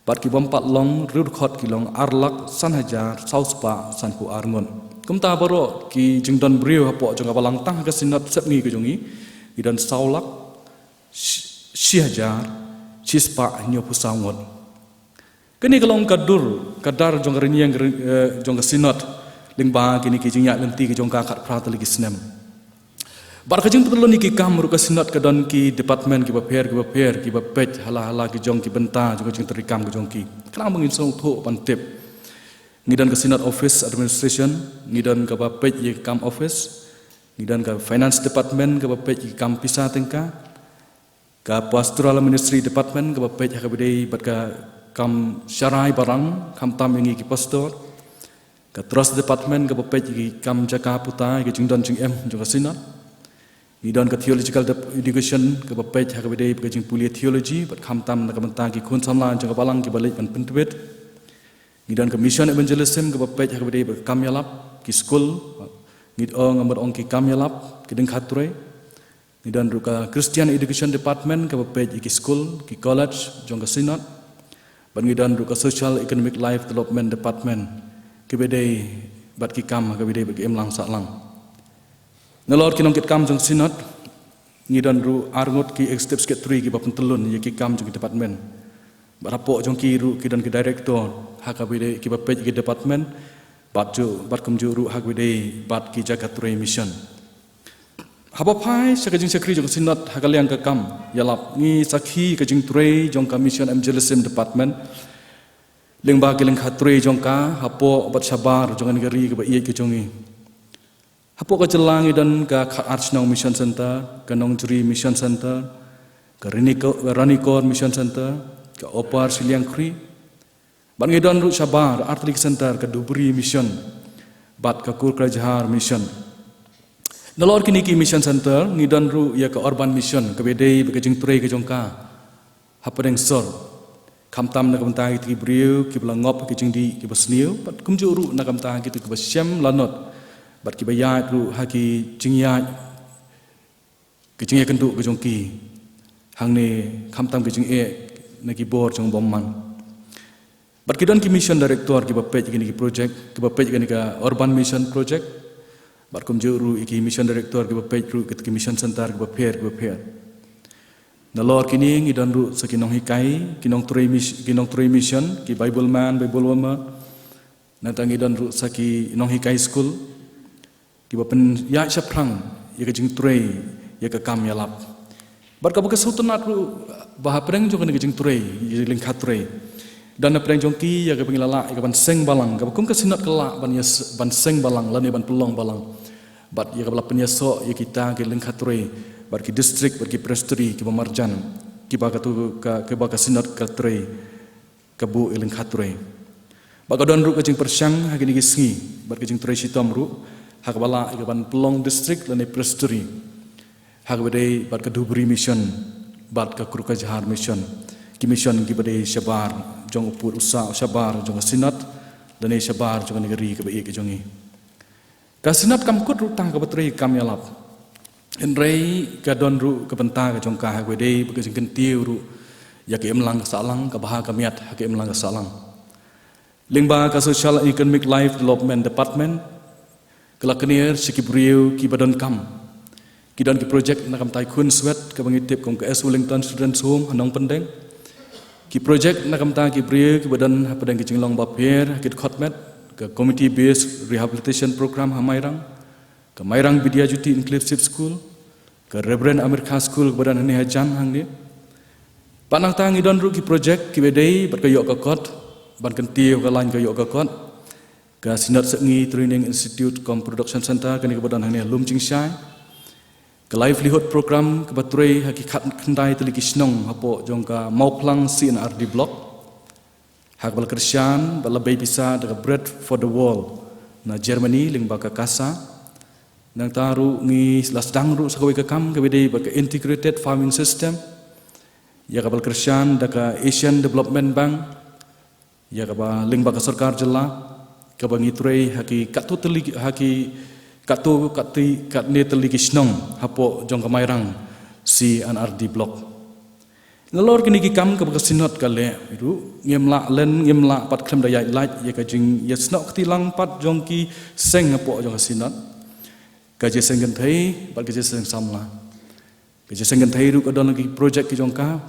Bad ki bym pat long riewdkhot ki long ar lak san hajar saw spah san phew ar ngut. Kumta baroh ki jingdon briew hapoh jong ka balang tang ha ka Synod sepngi ka jong ngi, ngi don saw lak shi, shi hajar shi spah hynñiew phew saw ngut. Kane ka long ka dur, ka dar jong ka rynïeng, eh, jong ka Synod lyngba kine ki jingïaid lynti ka jong ka khatphra tylli ki snem. Bad ka jingpynlong ïa ki kam ruh ka Synod ka don ki department kiba pher kiba pher kiba peit ha la ha la ki jong ki bynta jong ka jingtrei kam ka jong ki. Khnang ba ngin sngewthuh ban tip. Ngi don ka Synod Office Administration, ngi don kaba peit ïa ki kam office, ngi don ka Finance Department kaba peit ïa ki kam pisa tyngka, ka Pastoral Ministry Department kaba peit ha kaba ïadei bad ka kam sharai barang, khamtam ïa ngi ki pastor, ka Trust Department kaba peit ïa ki kam jaka puta, ïa ki jingdon jingem jong ka Synod. Ngi don ka Theological Dep-, Education kaba peit ha kaba ïadei bad ka jingpule theology, bad khamtam na ka bynta ki khun samla jong ka balang kiba leit ban pyntbit. Ngi don ka Mission Evangelism kaba peit ha kaba ïadei bad ka kam ïalap, ki skul, ngi ong, nga mut ong ki kam ïalap, ki lyngkha trei. Ngi don ruh ka Christian Education Department kaba peit ïa ki skul, ki college jong ka Synod. Bad ngi don ruh ka Social Economic Life Development Department kaba ïadei bad ki kam kaba ïadei bad ka imlang sahlang. Nalor ki nongkitkam jong ka Synod, ngi don ruh ar ngut ki Executive Secretary kiba pyntyllun ïa ki kam jong ki department. Bad hapoh jong ki ruh ki don ki director ha kaba ïadei kiba peit ïa ki department, bad ju, bad kumjuh ruh ha kaba ïadei bad ki jaka trei mission. Haba phai sha ka jingshakri jong ka Synod ha ka liang ka kam ïalap, ngi sakhi ka jingtrei jong ka Mission Evangelism Department lyngba ki lyngkha trei jong ka hapoh bad shabar jong kane ka ri kaba ïeit ka jong ngi. Hapoh ka jylla ngi don ka Khatar Shnong Mission Center, ka Nongjri Mission Center, ka Raniko-, ka Ranikor Mission Center, ka Upper Shiliangkhri. Bad ngi don ruh shabar ar tylli ki center, ka Dhubri Mission bad ka Kokrajhar Mission. Nalor kine ki Mission Center ngi don ruh ïa ka Urban Mission kaba ïadei bad ka jingtrei ka jong ka hapdeng sor. Khamtam na ka bynta kita ki briew kiba la ngop ki jingdih kiba sniew, bad kumjuh ruh na ka bynta kita kiba shem lanot bad kiba ïaid ruh ha ki jingïaid, ki jingïakynduh ka jong ki hangne, khamtam ki jingeh na ki bor jong bymman. Bad ki don ki mission director kiba peit ïa kine ki project, kiba peit ïa kane ka Urban Mission Project. Bad kumjuh ruh ïa ki mission director kiba peit ruh kita ki mission center kiba pher kiba pher. Nalor kine ngi don ruh sa ki nonghikai, ki nongtrei mis-, ki nongtrei mission, ki Bible man, Bible woman. Nangta ngi don ruh sa ki nonghikai skul kiba pynïaid shaphrang ïa ka jingtrei ïa ka kam ïalap. Bad kaba ka sngewtynnat ruh ba hapdeng jong kane ka jingtrei ïa ka lyngkha trei, don hapdeng jong ki ïa kaba ngi la lah ïa ka ban seng balang, kaba kum ka Synod ka lah ban ïa s-, ban seng balang lane ban pynlong balang. Bad ïa kaba la pynïasoh ïa kita ki lyngkha trei bad ki district bad ki presbytery kiba marjan, kiba katu ka, kiba ka Synod ka trei, ka buh ïa lyngkha trei. Bad ka don ruh ka jingpyrshang ha kine ki sngi bad ka jingtrei shitom ruh ha kaba lah ïa ka ban pynlong district lane presbytery ha kaba dei bad ka Dhubri Mission bad ka Kokrajhar Mission, ki mission kiba dei shabar jong u pud u sah, shabar jong ka Synod lane shabar jong kane ka ri kaba ïeit ka jong ngi. Ka Synod kam kut ruh tang kaba trei kam ïalap, hynrei ka don ruh ka bynta ka jong ka ha kaba dei bad ka jingkyntiew ruh ïa ka imlang ka sahlang, ka bha ka miat ha ka imlang ka sahlang. Lyngba ka Social and Economic Life Development Department ka la kner sha ki briew kiba donkam. Ki don ki project na ka bynta ki khun swet kaba ngi tip kum ka S Wellington Students Home ha Nongpyndeng. Ki project na ka bynta ki briew kiba don hapdeng ki jinglong bapher ha ki dkhot met, ka Community Based Rehabilitation Program ha Mairang, ka Mairang Bidya Jyoti Inclusive School, ka Reverend Amir Khan School kaba don hangne hajan hangne. Bad nangta ngi don ruh ki project kiba dei bad ka ïoh ka kot, ban kyntiew ka lain ka ïoh ka kot, ka Synod Sepngi Training Institute cum Production Center, kane kaba don hangne ha Lumjingshai. Ka livelihood program kaba trei ha ki khatkhyndai tylli ki shnong hapoh jong ka Mawphlang C and R D block, ha kaba la kyrshan bad la bei pisa da ka Bread for the World na Germany lyngba ka KASA. Nangta ruh ngi la sdang ruh sa kawei ka kam kaba dei bad ka integrated farming system. Ïa kaba la kyrshan da ka Asian Development Bank, ïa kaba lyngba ka sorkar jylla, kaba ngi trei ha ki katto tylli, ha ki katto katne tylli ki shnong hapoh jong ka Mairang C and R D Block. Nalor kine ki kam kaba ka Synod ka leh ruh, ngim lah len, ngim lah pat khlem da ïaid lait ïa ka jingïasnoh kti lang pat jong ki seng hapoh jong ka Synod. Ka jingïaseng kynthei bad ka jingïaseng samla. Ka jingïaseng kynthei ruh ka don ki projek ki jong ka,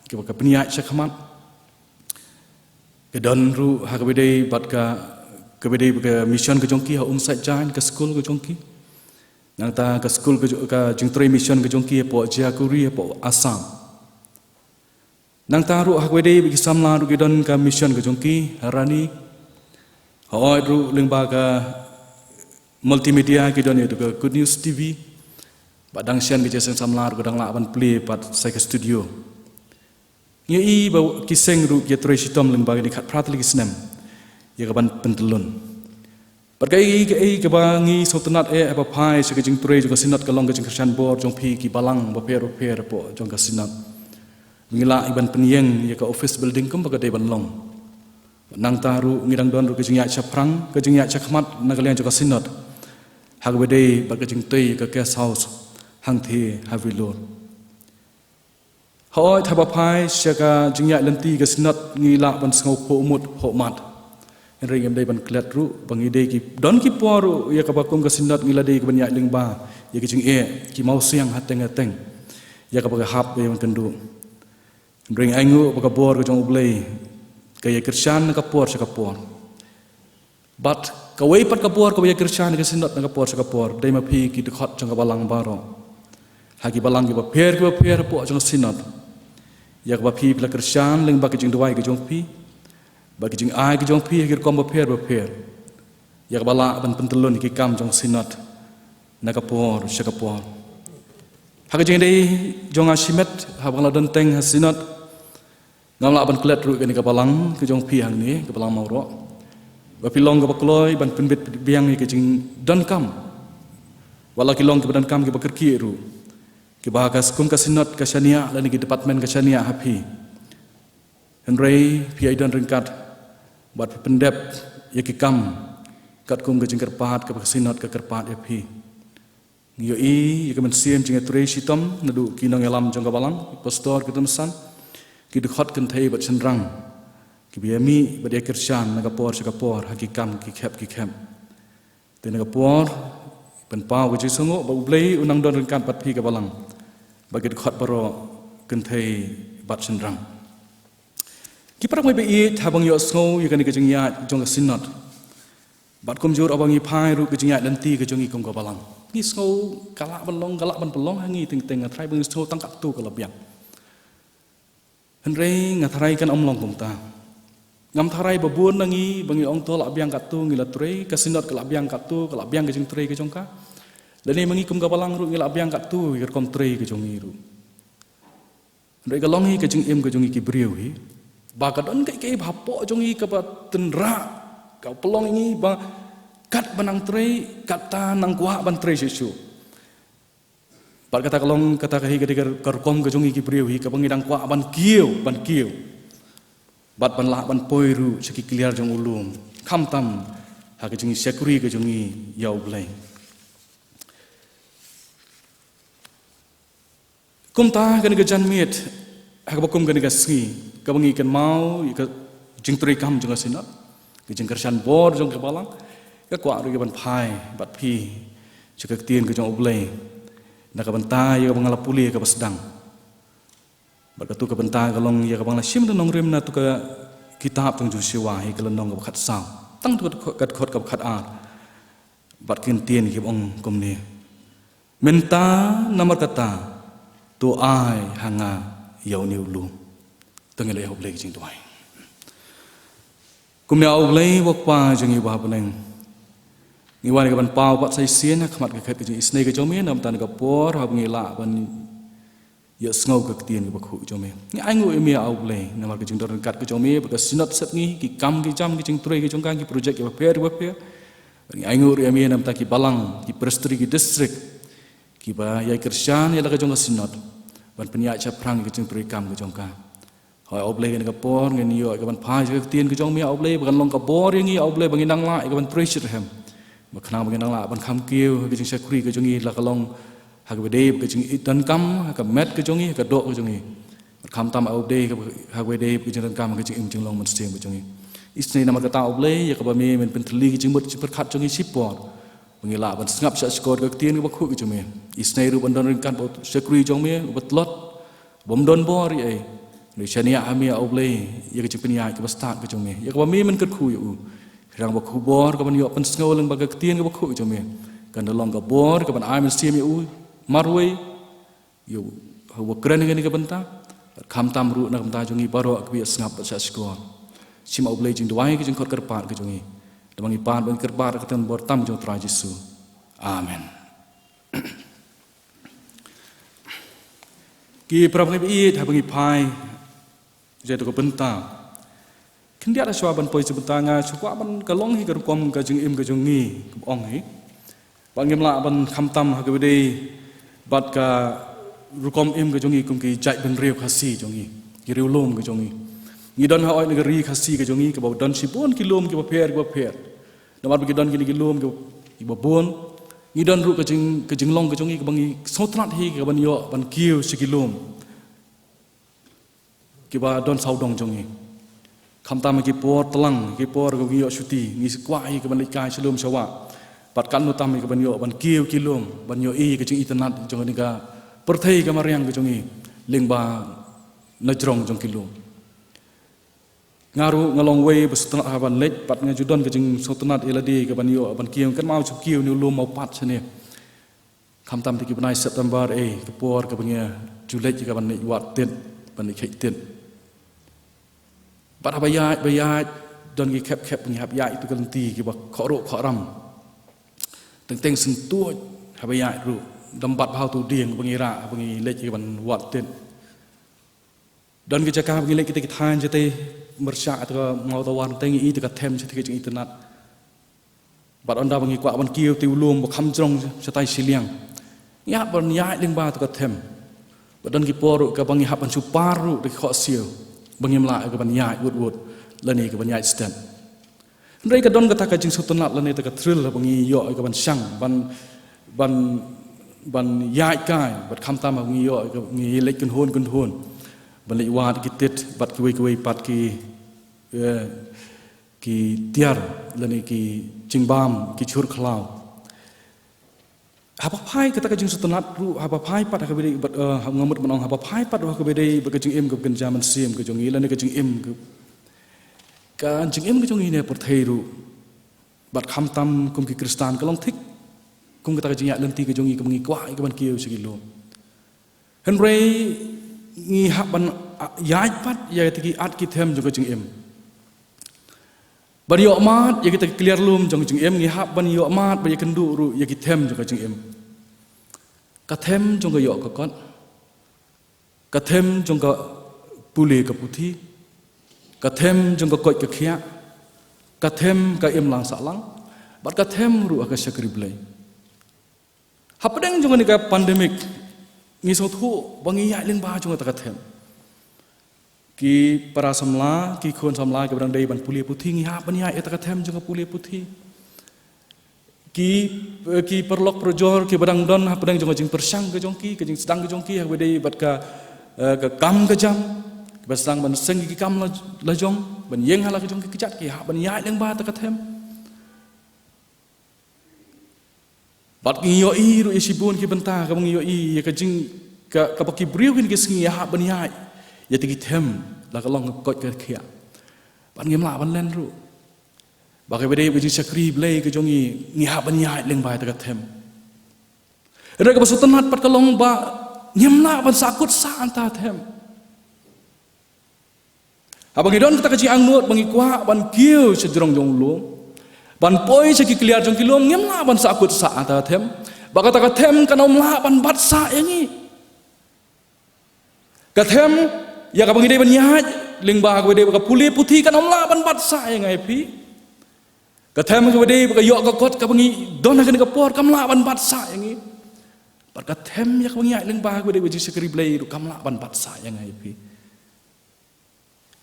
kiba ka pynïaid shakhmat. Ka don ruh ha kaba ïadei bad ka, kaba ïadei bad ka mission ka jong ki ha Umsait Jain, ka skul ka jong ki. Nangta ka skul ka jong, ka jingtrei mission ka jong ki hapoh Jaikuri hapoh Assam. Nangta ruh ha kaba ïadei bad ki samla ruh ki don ka mission ka jong ki ha Rani. Hooid ruh lyngba ka multimedia ki don ïa ka Good News T V. Bad dang shen ka jingïaseng samla ruh ka dang lah ban plie pat sa ka studio. Ngi ïohi ba ki seng ruh ki ïatrei shitom lyngba kine ki khatphra tylli ki snem ïa ka ban pyntyllun. Bad kaei kaei kaba ngi sngewtynnad eh haba phai sha ka jingtrei jong ka Synod ka long ka jingkyrshan bor jong phi ki balang bapher bapher hapoh jong ka Synod. Ngi lah ïa ban pynïeng ïa ka office building kumba ka dei ban long. Nangta ruh ngi dang don ruh ka jingïaid shaphrang, ka jingïaid shakhmat na ka liang jong ka Synod ha kaba ïadei bad ka jingtei ka guest house hangthie ha Vellore. Hooid haba phai sha ka jingïaid lynti ka Synod ngi lah ban sngewphuh mut phuh mat. Hynrei ngim dei ban klet ruh ba ngi dei ki, don ki por ruh ïa kaba kum ka Synod ngi la dei ki ban ïaid lyngba ïa ka jingeh, ki mawsiang hateng hateng, ïa kaba ka hap ïa ban kynduh. Hynrei ngi ainguh ba ka bor ka jong U Blei ka ïakyrshan na ka por sha ka por. Bad kawei pat ka bor kaba ïakyrshan ka Synod na ka por sha ka por, dei ma phi ki dkhot jong ka balang baroh, ha ki balang kiba pher kiba pher hapoh jong ka Synod. Ïa kaba phi phi la kyrshan lyngba ka jingduwai ka jong phi, bad ka jingai ka jong phi ha ki rukom bapher bapher, ïa kaba lah ban pyntyllun ïa ki kam jong ka Synod na ka por sha ka por. Ha ka jingïadei jong nga shimet, haba nga la don teng ha Synod, ngam lah ban klet ruh ïa kane ka balang ka jong phi hangne, ka balang Mawroh, ba phi long kaba kloi ban pynbit biang ïa ka jingdonkam, wat la ki long kiba donkam kiba kyrkieh ruh, kiba ka skum ka Synod ka shaniah lane ki department ka shaniah ha phi. Hynrei phi ïai don ryngkat bad phi pyndep ïa ki kam katkum ka jingkyrpad kaba ka Synod ka kyrpad ïa phi. Ngi ïohi ïa ka mynsiem jingïatrei shitom naduh ki nongïalam jong ka balang, ki pastor, ki tymmen san, ki dkhot kynthei bad shynrang, kiba ïamih bad ïakyrshan na ka por sha ka por ha ki kam ki khep ki khep. Te na ka por pynpaw ka jingsngewnguh ba U Blei u nang don ryngkat bad phi ka balang, bad ki dkhot baroh, kynthei bad shynrang. Ki para bangeit ba ïeit, haba ngi ïohsngew ïa kane ka jingïaid jong ka Synod, bad kumjuh haba ngi phai ruh ka jingïaid lynti ka jong ngi kum ka balang, ngi sngew ka lah ban long, ka lah ban pynlong ha ngi teng teng, nga tharai ba ngi sngew tang katto ka la biang. Hynrei nga tharai kan ym long kumta. Ngam tharai ba bun na ngi ba ngi ong to lah biang katto ngi la trei, ka Synod ka lah biang katto, ka lah biang ka jingtrei ka jong ka. Lane ma ngi kum ka balang ruh ngi lah biang katto ïa ka rukom trei ka jong ngi ruh. Hynrei ka long hi ka jingim ka jong ngi ki briew hi, ba ka don kaei kaei ba hapoh jong ngi kaba tynrah, ka pynlong ïa ngi ba katba nang trei, katta nang kwah ban trei shuh shuh. Bad kata ka long, kata ka hi ka dei ka rukom ka jong ngi ki briew hi, kaba ngi dang kwah ban kiew, ban kiew, bad ban lah ban poi ruh sha ki kliar jong u lum, khamtam ha ka jingshakri ka jong ngi ïa U Blei. Kumta kane ka janmiet, ha kaba kum kane ka sngi, kaba ngi kynmaw ïa ka jingtrei kam jong ka Synod, ka jingkyrshan bor jong ka balang, nga kwah ruh ïa ban phai bad phi sha ka ktien ka jong U Blei na ka bynta ïa kaba nga la pule ha kaba sdang. Bad kato ka bynta ka long ïa kaba nga la shim da nongrim na kato ka kitab jong u Joshua, ha ka lynnong kaba khatsaw, tang kato ka dkhot kaba khatar. Bad ki ktien kiba ong kumne: Mynta namar kata, to ai ha nga ïa une u lum. To ngin ïa U Blei ka jingduwai. Kumne, A U Blei uba U Kpa jong ngi uba ha bneng, ngi wan ïa ka ban paw pat sa shisien ha khmat ka khet ka jingisynei ka jong me, namar kata na ka por haba ngi lah ban ïohsngew ka ktien kaba khuid jong me, ngi ainguh ïa me, A U Blei, namar ka jingdon ryngkat ka jong me bad ka Synod Sepngi, ki kam ki jam, ki jingtrei ka jong ka, ki projek kiba pher kiba pher. Ngi ainguh ruh ïa me namar ki balang, ki presbytery, ki district, kiba ïai kyrshan ïa la ka jong ka Synod. ban pynïaid shaphrang ïa ka jingtrei kam ka jong ka. Hooid, A U Blei, kane ka por ngin ïoh ïa ka ban phai sha ka ktien ka jong me, A U Blei, ba kan long ka bor ïa ngi, A U Blei, ba ngin nang lah ïa ka ban trei shitrhem. Ba khnang ba ngin nang lah ban kham kiew ha ka jingshakri ka jong ngi, la ka long ha kaba ïadei bad ka jingdonkam ha ka met ka jong ngi, ha ka doh ka jong ngi. Bad khamtam, A U Blei, ha kaba ïadei bad ka jingdonkam ha ka jingim jinglong mynsiem ka jong ngi. Isynei namar kata, A U Blei, ïa kaba me men pynthylli ka jingmut jingpyrkhat jong ngi shipor, ba ngin lah ban sngap shahshkor ka ktien kaba khuid ka jong me. Isynei ruh ban don ryngkat bad u shakri jong me uba tlot, bym don bor ei ei. Hynrei shaniah ha me, A U Blei, ïa ka jingpynïaid kaba stad ka jong me, ïa kaba me men kyrkhu ïa u. Khnang ba ka khubor ka ban ïoh pynsngew lyngba ka ktien kaba khuid ka jong me, kan da long ka bor ka ban ai mynsiem ïa u marwei, ïa u, ha uba kren ha kane ka bynta, bad khamtam ruh na ka bynta jong ngi baroh kiba ïa sngap bad shahshkor. Shim, A U Blei, jingduwai, ka jingkhot kyrpad ka jong ngi. Namar ngi pan bad ngi kyrpad ha ka kyrteng bor tam jong u Trai Jisu. Amen. Ki para bangeit, haba ngi phai ïa kata ka bynta, khyndiat, hashwa ban poi sha bynta, nga shu kwah ban, ka long hi ka rukom ka jingim ka jong ngi kaba ong hi, ba ngim lah ban khamtam ha kaba ïadei bad ka rukom im ka jong ngi kum ki jaitbynriew Khasi jong ngi, ki riewlum ka jong ngi. Ngi don ha, hooid, na ka ri Khasi ka jong ngi kaba don shibun ki lum kiba pher kiba pher. Namar ba ki don kine ki lum kiba, kiba bun, ngi don ruh ka jing, ka jinglong ka jong ngi kaba ngi sngewtynnat hi ka ban ïoh ban kiew sha ki lum kiba don sawdong jong ngi. Khamtam ha ki por tlang, ki por kaba ngi ïoh shuti, ngi kwah hi ka ban leit kai sha lum sha wah. Bad katno tam hi ka ban ïoh ban kiew ki lum, ban ïohi ka jingitynnat jong kane ka pyrthei ka mariang ka jong ngi lyngba na jrong jong ki lum. Nga ruh nga long uwei ba sngewtynnat ha ban leit, bad nga ju don ka jingsngewtynnat ïa lade ka ban ïoh ban kiew, kynmaw ju kiew ne u lum mawpat shane. Khamtam te ki bnai September, eh, ka por kaba nga ju leit ka ban leit wad tit, ban leit kheit tit. Bad haba ïaid, ba ïaid, don ki khep khep ngi hap ïaid ïa tu ka lynti kiba khohruh khohram. Teng teng sngewtuid haba ïaid ruh, dang bat bha u tu dieng ba ngi rah, ba ngi leit ka ban wad tit. Don ki jaka ba ngi leit kita ki thaiñ shatei, myrshah ïa ta ka maw tawar, teng i ta ka them shatei ka jingitynnat. Bad ynda ba ngi kwah ban kiew te u lum ba kham jrong shatai shiliang, ngi hap ban ïaid lyngba ta ka them. Bad don ki por ruh kaba ngi hap ban shu par ruh da ki khohsiew, ba ngim lah ka ban ïaid wut wut, lane ka ban ïaid stet. Hynrei ka don kata ka jingsngewtynnat lane ta ka thrill ba ngi ïoh ka ban shang, ban, ban, ban ïaid kai, bad khamtam ba ngi ïoh ka, ngi leit kynhun kynhun ban leit wad ki tit bad kiwei kiwei pat ki, eh, ki tiar lane ki jingbam, ki jhur khlaw. Haba phai kata ka jingsngewtynnat ruh, haba phai pat ha kaba ïadei bad, eh, nga mut ban ong, haba phai pat ruh ha kaba ïadei bad ka jingim kaba kynja mynsiem ka jong ngi lane ka jingim ka, ka jingim ka jong ngi ne pyrthei ruh. Bad khamtam kum ki Khristan ka long thik kum kata ka jingïaid lynti ka jong ngi kaba ngi kwah ïa ka ban kiew sha ki lum. Hynrei ngi hap ban, ah, ïaid pat ïa kita ki at ki them jong ka jingim. Ban ïoh mad ïa kita ki kliar lum jong ka jingim, ngi hap ban ïoh mad ban ïakynduh ruh ïa ki them jong ka jingim. Ka them jong ka ïoh ka kot. Ka them jong ka pule ka puthi. Ka them jong ka koit ka khiah. Ka them ka imlang sahlang. Bad ka them ruh ha ka shakri Blei. Hapdeng jong kane ka pandemic, ngi sngewthuh ba ngi ïaid lyngba jong kata ka them. Ki para samla, ki khun samla kiba dang dei ban pule puthi, ngi hap ban ïaid ïa kata ka them jong ka pule puthi. Ki, eh, ki paralok parajor kiba dang don hapdeng jong ka jingpyrshang ka jong ki, ka jingsdang ka jong ki ha kaba ïadei bad ka, eh, ka kam ka jam, kiba sdang ban seng ki kam la, la jong, ban ïeng ha la ka jong ki kjat, ki hap ban ïaid lyngba kata ka them. Bad ngi ïohi ruh ïa shibun ki bynta kaba ngi ïohi ïa ka jing, ka, kaba ki briew kine ki sngi ïa hap ban ïaid ïa kita ki them, la ka long ka koit ka khiah. Bad ngim lah ban len ruh. Ba kaba ïadei bad ka jingshakri Blei ka jong ngi, ngi hap ban ïaid lyngba kata ka them. Hynrei kaba sngewtynnat pat ka long ba ngim lah ban sahkut sah ïa kata ka them. Haba ngi don kata ka jingangnud ba ngi kwah ban kiew sha jrong jong u lum, ban poi sha ki kliar jong ki lum, ngim lah ban sahkut sah ïa kata ka them. Ba kata ka them kan ym lah ban bat sah ïa ngi. Ka them ïa kaba ngi dei ban ïaid lyngba kaba dei ka pule puthi kan ym lah ban bat sah ïa nga ïa phi. Ka them kaba dei ka ïoh ka kot kaba ngi don ha kane ka por kam lah ban bat sah ïa ngi. Bad ka them ïa kaba ngi ïaid lyngba kaba dei ba jingshakri Blei ruh kam lah ban bat sah ïa nga ïa phi.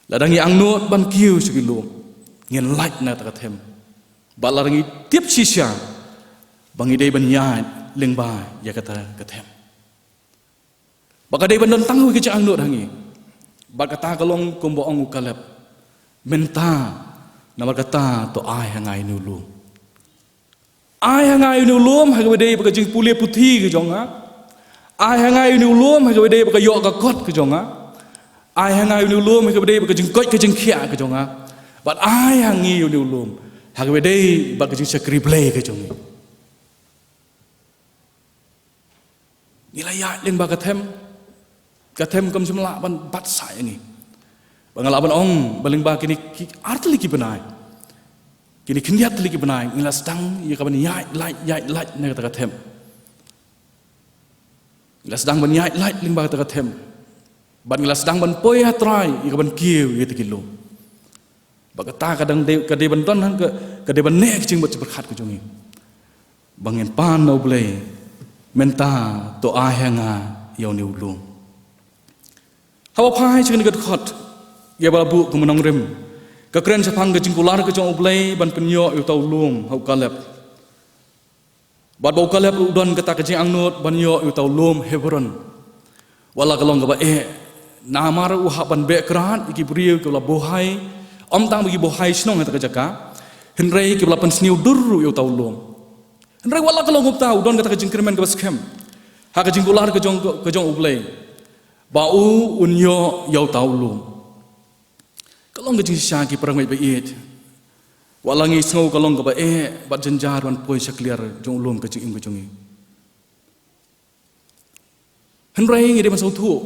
Lada ngi angnud ban kiew sha ki lum, ngin lait na kata ka them. Bad lada ngi tip shisha ba ngi dei ban ïaid lyngba ïa kata ka them, ba ka dei ban don tang kawei ka jingangnud ha ngi. Bad kata ka long kumba ong u Kaleb, mynta namar kata to ai ha nga ïa une u lum. Ai ha nga ïa une u lum ha kaba dei ba ka jingpule puthi ka jong nga. Ai ha nga ïa une u lum ha kaba dei ba ka ïoh ka kot ka jong nga. Ai ha nga ïa une u lum ha kaba dei ba ka jingkoit ka jingkhiah ka jong nga. Bad ai ha ngi ïa une u lum ha kaba dei ba ka jingshakri Blei ka jong ngi. Ngi la ïaid lyngba ka them, ka them kam shym lah ban bat sah ïa ngi. Ba nga lah ban ong ba lyngba kine ki ar tylli ki bnai, kine khyndiat tylli ki bnai, ngi la sdang ïa ka ban ïaid lait, ïaid lait na kata ka them. Ngi la sdang ban ïaid lait lyngba kata ka them. Bad ngi la sdang ban poi ha trai ïa ka ban kiew ïa kata ki lum. Ba kata ka dang dei, ka dei ban don hang ka, ka dei ban neh ka jingmut jingpyrkhat ka jong ngi. Ba ngin pan na U Blei, mynta to ai ha nga ïa une u lum. Haba phai sha kane ka dkhot ïa ba la buh kum u nongrim, ka kren shaphang ka jingkular ka jong U Blei ban pynïoh ïa uta u lum ha u Kaleb. Bad ba u Kaleb ruh u don kata ka jingangnud ban ïoh ïa uta u lum Hebron. Wat la ka long kaba eh, namar u hap ban beh krad ïa ki briew kiba la buhai, ym tang ba ki buhai shnong ha kata ka jaka, hynrei kiba la pynsniew dur ruh ïa uta u lum. Hynrei wat la ka long kumta, u don kata ka jingkyrmen kaba skhem ha ka jingkular ka jong, ka jong U Blei, ba u un ïoh ïa uta u lum. Ka long ka jingshisha ki parangmeit ba ïeit. Wat la ngi sngew ka long kaba eh bad jynjar ban poi sha kliar jong u lum ka jingim ka jong ngi, hynrei ngi dei ban sngewthuh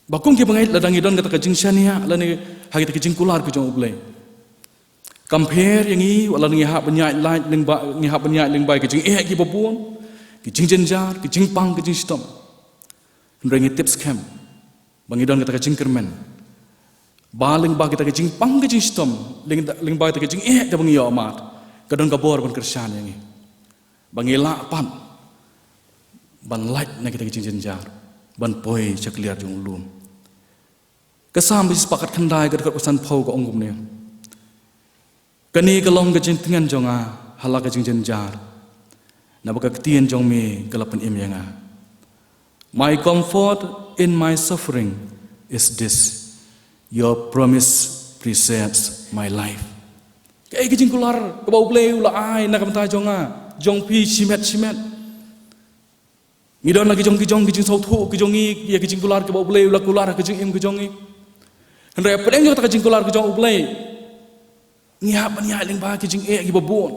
ba kum ki bangeit, lada ngi don kata ka jingshaniah lane ha kita ki jingkular ka jong U Blei, kam pher ïa ngi wat la ngi hap ban ïaid lait lyngba, ngi hap ban ïaid lyngba ki jingeh kiba bun, ki jingjynjar, ki jingpang, ki jingshitom. Hynrei ngi tip skhem ba ngi don kata ka jingkyrmen ba lyngba kita ka jingpang ka jingshitom, lyng-, lyngba kita ka jingeh kaba ngi ïoh mad, ka don ka bor ban kyrshan ïa ngi ba ngi lah pat ban lait na kita ka jingjynjar, ban poi sha kliar jong u lum. Ka Salm ba shispah khatkhyndai ka dkhot ba sanphew ka ong kumne: Kane ka long ka jingtngen jong nga ha la ka jingjynjar, naba ka ktien jong me ka la pynim ïa nga. My comfort in my suffering is this: your promise preserves my life. Kaei ka jingkular kaba U Blei u la ai na ka bynta jong nga, jong phi shimet shimet? Ngi don la ki jong ki jong ki jingsngewthuh ki jong ngi ïa ki jingkular kiba U Blei u la kular ha ki jingim ki jong ngi. Hynrei hapdeng jong kata ka jingkular ki jong U Blei, ngi hap ban ïaid lyngba ki jingeh kiba bun.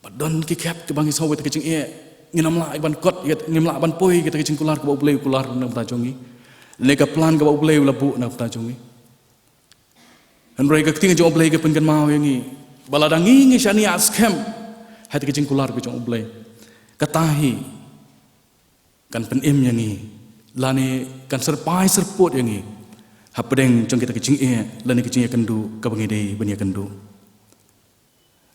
Ba don ki khep kiba ngi sngew ïa kata ka jingeh, ngim lah ban kot, ngim lah ban poi ïa kata ka jingkular kiba U Blei u kular na ka bynta jong ngi. Lane ka plan kaba U Blei u la buh na ka bynta jong ngi. Hynrei ka ktien jong U Blei ka pynkynmaw ïa ngi ba lada ngi ngi shaniah skhem ha kata ka jingkular ka jong U Blei, kata hi kan pynim ïa ngi lane kan syrpai syrpud ïa ngi hapdeng jong kita ka jingeh lane ka jingïakynduh kaba ngi dei ban ïakynduh.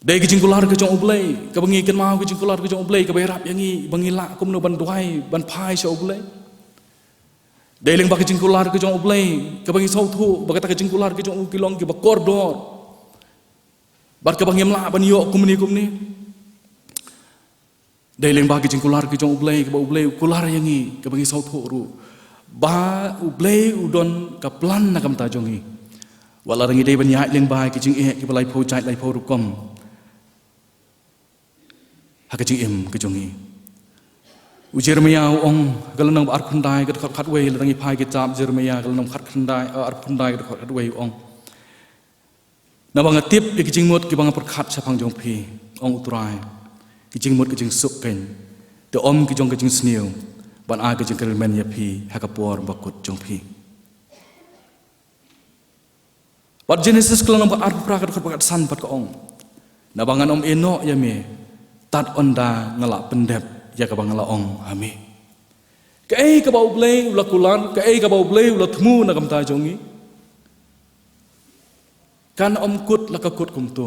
Dei ka jingkular ka jong U Blei kaba ngi kynmaw, ka jingkular ka jong U Blei kaba ïarap ïa ngi ba ngi lah kumno ban duwai ban phai sha U Blei. Dei lyngba ka jingkular ka jong U Blei kaba ngi sngewthuh ba kata ka jingkular ka jong u ki long kiba kordor, bad kaba ngim lah ban ïoh kumne kumne. Dei lyngba ka jingkular ka jong U Blei kaba U Blei u kular ïa ngi, kaba ngi sngewthuh ruh ba U Blei u don ka plan na ka bynta jong ngi. Wat la ngi dei ban ïaid lyngba ki jingeh kiba laiphew jait laiphew rukom ha ka jingim ka jong ngi. U Jeremiah u ong ha ka lynnong ba arphew khyndai ka dkhot khatwei, lada ngi phai kitab Jeremiah ka lynnong khatkhyndai, eh, arphew khyndai ka dkhot khatwei u ong: Naba nga tip ïa ki jingmut kiba nga pyrkhat shaphang jong phi, ong U Trai, ki jingmut ki jingsuk keiñ, te ym ki jong ka jingsniew, ban ai ka jingkyrmen ïa phi ha ka por bakut jong phi. Bad Genesis ka lynnong ba arphew phra ka dkhot ba khatsan pat ka ong: Naba ngan ym ïehnoh ïa me, tad ynda nga la pyndep ïa kaba nga la ong ha me. Kaei kaba U Blei u la kular, kaei kaba U Blei u la thmu na ka bynta jong ngi, kan ym kut la ka kut kumto.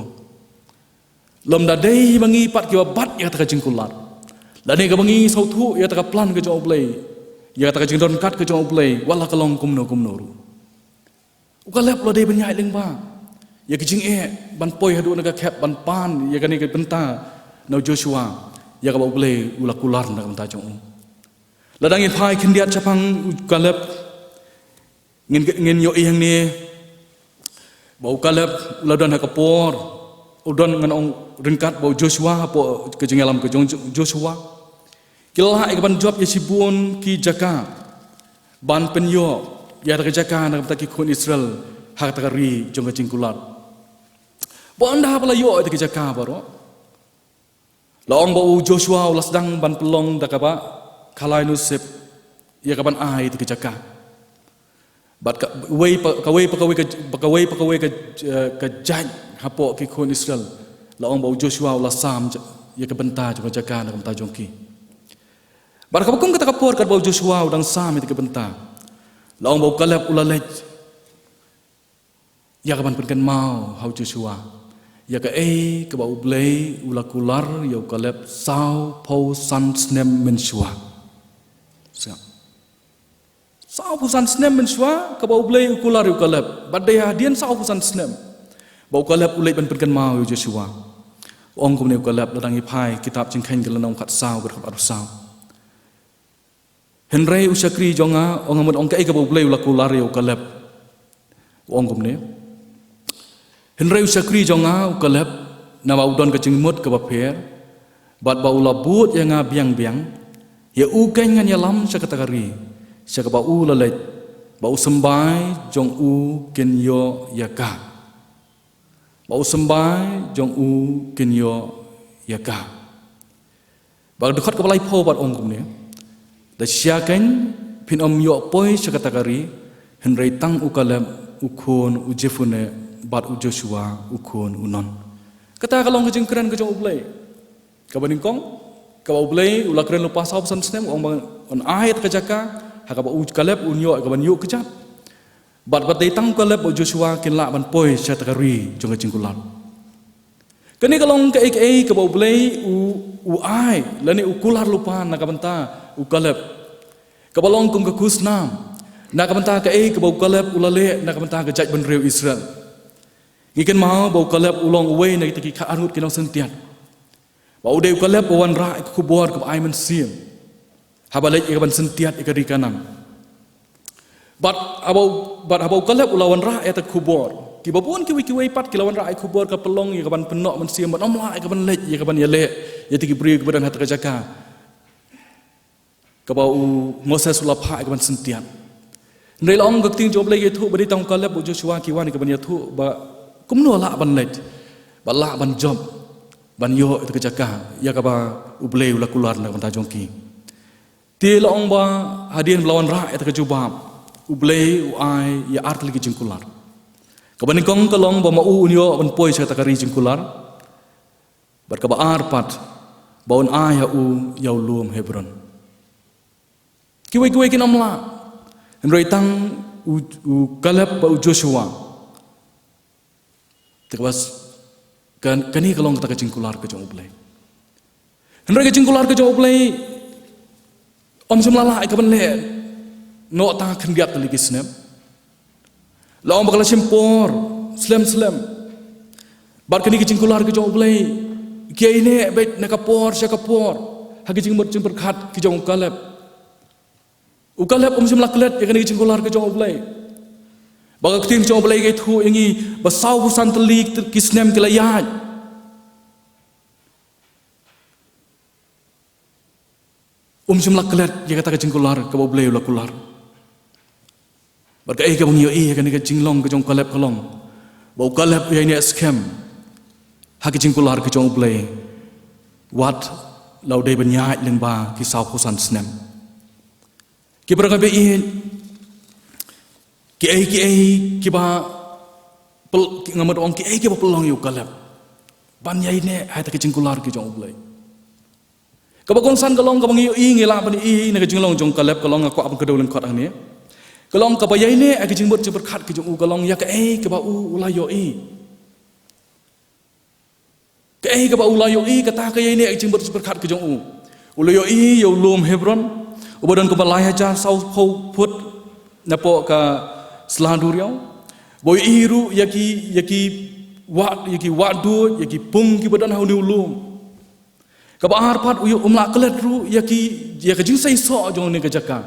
Lymda dei ma ngi pat kiba bat ïa kata ka jingkular, Lane kaba ngi sngewthuh ïa kata ka plan ka jong U Blei, ïa kata ka jingdonkam ka jong U Blei, wat la ka long kumno kumno ruh. U Kaleb u la dei ban ïaid lyngba ïa ka jingeh ban poi haduh na ka khep ban pan ïa kane ka bynta na u Joshua, ïa kaba U Blei u la kular na ka bynta jong u. Lada ngi phai khyndiat shaphang u Kaleb, ngin, ngin ïohi hangne ba u Kaleb u la don ha ka por, u don ngan ong ryngkat bad u Joshua, hapoh ka jingïalam ka jong Joshua. Ki la lah ïa ka ban jop ïa shibun ki jaka ban pynïoh ïa kata ka jaka na ka bynta ki khun Israel ha kata ka ri jong ka jingkular. Ba ynda ba la ïoh ïa kata ka jaka baroh, la ong ba u Joshua u la sdang ban pynlong da kaba khalai nusip ïa ka ban ai ïa kata ka jaka. Bad ka, wei pa, kawei pa kawei ka, pa kawei pa kawei ka, eh, ka jait hapoh ki khun Israel, la ong ba u Joshua u la sam ïa ka bynta jong ka jaka na ka bynta jong ki. Bad kaba kum kata ka por katba u Joshua u dang sam ïa ka bynta, la ong ba u Kaleb u la leit ïa ka ban pynkynmaw ha u Joshua ïa kaei kaba U Blei u la kular ïa u Kaleb sawphew san snem mynshuwa. Sa- Sawphew san snem mynshuwa kaba U Blei u kular ïa u Kaleb. Bad dei hadien sawphew san snem ba u Kaleb u leit ban pynkynmaw ïa u Joshua. U ong kumne u Kaleb, lada ngi phai kitab Jingkheiñ ka lynnong khatsaw, ka dkhot arphew saw. Hynrei u shakri jong nga, ong nga mut ong kaei kaba U Blei u la kular ïa u Kaleb. U ong kumne. Hynrei u shakri jong nga u Kaleb, naba u don ka jingmut kaba pher, bad ba u la bud ïa nga biang biang, ïa u keiñ ngan ïalam sha kata ka ri sha kaba u la leit, ba u symbai jong u kin ïoh ïa ka. Ba u symbai jong u kin ïoh ïa ka. Bad dkhot kaba laiphew pat ong kumne. Da shisha keiñ phin ym ïoh poi sha kata ka ri, hynrei tang u Kaleb u khun u Jephunneh bad u Joshua u khun u Nun. Kata ka long ka jingkren ka jong U Blei. Kaba nyngkong, kaba U Blei u la kren lypa sawphew san snem, u ong ba un ai ïa kata ka jaka ha kaba u Kaleb un ïoh ïa ka ban ïuh kjat. Bad, bad dei tang u Kaleb bad u Joshua kin lah ban poi sha kata ka ri jong ka jingkular. Kane ka long kaei kaei kaba U Blei u, u ai lane u kular lypa na ka bynta u Kaleb. Kaba long kum ka khusnam na ka bynta kaei kaba u Kaleb u la leh na ka bynta ka jaitbynriew Israel. Ngi kynmaw ba u Kaleb u long uwei na kita ki khatar ngut ki nongsyntiat. Ba u dei u Kaleb ba wanrah ïa ka khubor kaba ai mynsiem haba leit ïa ka ban syntiat ïa ka ri Kanaan. Bad haba u, bad haba u Kaleb u la wanrah ïa kata ka khubor, kiba bun kiwei kiwei pat ki la wanrah ïa ka khubor ka pynlong ïa ka ban pynnoh mynsiem ban ym lah ïa ka ban leit ïa ka ban ïaleh ïa kita ki briew kiba don ha kata ka jaka kaba u Moses u la phah ïa ka ban syntiat. Hynrei la ong ka ktien jong U Blei ka ïathuh ba dei tang u Kaleb bad u Joshua ki wan ïa ka ban ïathuh ba kumno lah ban leit, ba lah ban jop, ban ïoh ïa kata ka jaka ïa kaba U Blei u la kular na ka bynta jong ki. Te la ong ba hadien ba la wanrah ïa kata ka jubab, U Blei u ai ïa artylli ki jingkular. Kaba nyngkong ka long ba ma u un ïoh ban poi sha kata ka ri jingkular. Bad kaba ar pat, ba un ai ha u ïa u lum Hebron. Kiwei kiwei kin ym lah. Hynrei tang u, u Kaleb bad u Joshua. Te kaba s-, kan, kane ka long kata ka jingkular ka jong U Blei. Hynrei ka jingkular ka jong U Blei ym shym la lah ïa ka ban leh noh tang khyndiat tylli ki snem. La ong ba ka la shim por slem slem. Bad kane ka jingkular ka jong U Blei ki ïaineh beit na ka por sha ka por ha ki jingmut jingpyrkhat ki jong u Kaleb. U Kaleb um shym la klet ïa kane ka jingkular ka jong U Blei. Ba ka ktien jong U Blei ka ïathuh ïa ngi ba sawphew san tylli ki snem ki la ïaid. Um shym la klet ïa kata ka jingkular kaba U Blei u la kular. Bad kaei kaba ngi ïohi ïa kane ka jinglong ka jong u Kaleb ka long ba u Kaleb u ïaineh skhem ha ka jingkular ka jong U Blei. Wat la u dei ban ïaid lyngba ki sawphew san snem. Ki para bangeit, kiei kiei kiba pel-, ki, nga mut ong kiei kiba pynlong ïa u Kaleb ban ïaineh ha kata ka jingkular ka jong U Blei. Kaba kongsan ka long kaba ngi ïohi, ngi lah ban ïohi na ka jinglong jong u Kaleb, ka long, nga kwah ban kdew lyngkot hangne. Ka long kaba ïaineh ha ka jingmut jingpyrkhat ka jong u, ka long ïa kaei kaba u, u la ïohi. Kaei kaba u la ïohi kata ka ïaineh ha ka jingmut jingpyrkhat ka jong u. U la ïohi ïa u lum Hebron, uba don kumba lai hajar saw phew phut napoh ka sla duriaw. Ba u ïohi ruh ïa ki, ïa ki wah, ïa ki wah duid, ïa ki pung kiba don ha une u lum. Kaba ar pat u ïoh, um lah klet ruh ïa ki, ïa ka jingseisoh jong une ka jaka.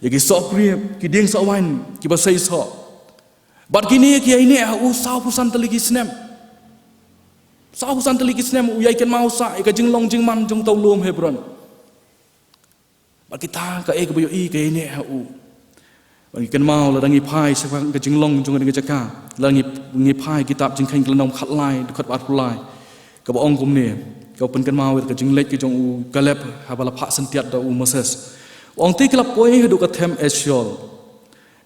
Ïa ki soh krip, ki dieng soh waiñ kiba seisoh. Bad kine ki ïaineh ha u saw phew san tylli ki snem. Saw phew san tylli ki snem u ïai kynmaw sah ïa ka jinglong jingman jong uta u lum Hebron. Bad kita kaei kaba ïohi ka ïaineh ha u. Bad ngi kynmaw lada ngi phai shaphang ka jinglong jong kane ka jaka, lada ngi, ngi phai kitab Jingkheiñ ka lynnong khatlai, dkhot arphew lai, kaba ong kumne, kaba pynkynmaw ïa ka jingleit ka jong u Kaleb haba la phah syntiat da u Moses. Ong te ki la poi haduh ka them Eshcol.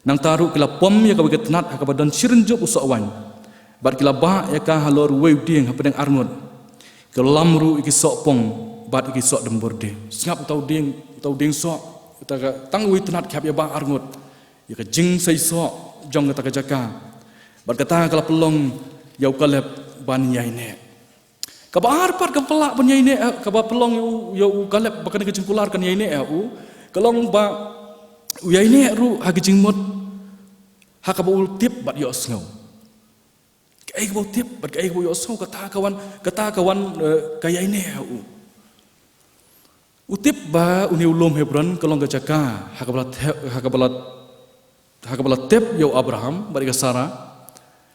Nangta ruh ki la pom ïa kawei ka tnat ha kaba don shi rynjup u soh waiñ, bad ki la bah ïa ka halor uwei u dieng hapdeng arngut. Ki la lam ruh ïa ki soh pong bad ïa ki soh dum byrdieng. Sngap uta u dieng, uta u dieng soh, uta ka tang uwei tnat ki hap ïa bah arngut. Ïa ka jingseisoh jong kata ka jaka. Bad kata ka la pynlong ïa u Kaleb ban ïaineh. Kaba ar pat kaba lah ban ïaineh, eh, kaba pynlong ïa u, ïa u Kaleb ba kane ka jingkular kan ïaineh ïa u, ka long ba u ïaineh ruh ha ka jingmut ha kaba u tip bad ïohsngew. Kaei kaba u tip bad kaei kaba u ïohsngew, kata ka wan, kata ka wan, eh, ka ïaineh ïa u. U tip ba une u lum Hebron ka long ka jaka ha kaba la tep, ha kaba la, ha kaba la tep ïa u Abraham bad ïa ka Sara,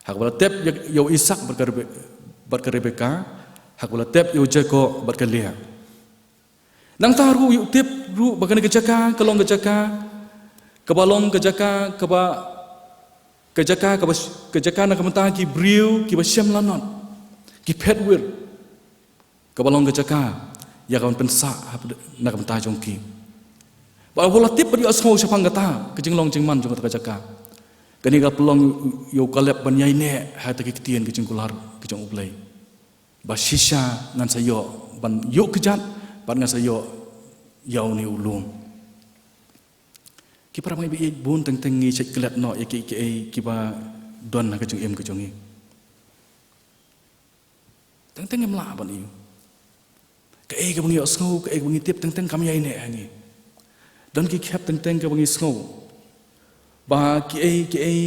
ha kaba la tep ïa, ïa u Isak bad ka Rebe-, bad ka Rebeka, ha kaba la tep ïa u Jakob bad ka Leah. Nangta ruh u tip ruh ba kane ka jaka ka long ka jaka kaba long ka jaka kaba, ka jaka kaba, ka jaka na ka bynta ki briew kiba shem lanot, ki phet wir. Kaba long ka jaka ïa ka ban pynsah hap-, na ka bynta jong ki. Ba u la tip bad ïohsngew shaphang kata ka jinglong jingman jong kata ka jaka, kane ka pynlong ïa u Kaleb ban ïaineh ha kata ki ktien ka jingkular ka jong U Blei. Ba shisha ngan sa ïoh ban ïuh kjat bad ngan sa ïoh ïa une u lum. Ki para bangeit ba ïeit, bun teng teng ngi shait klet noh ïa kiei kiei kiba don ha ka jingim ka jong ngi. Teng teng ngim lah ban ïoh. Kaei kaba ngi ïohsngew, kaei kaba ngi tip, teng teng kam ïaineh ha ngi. Don ki khep teng teng kaba ngi sngew ba kiei kiei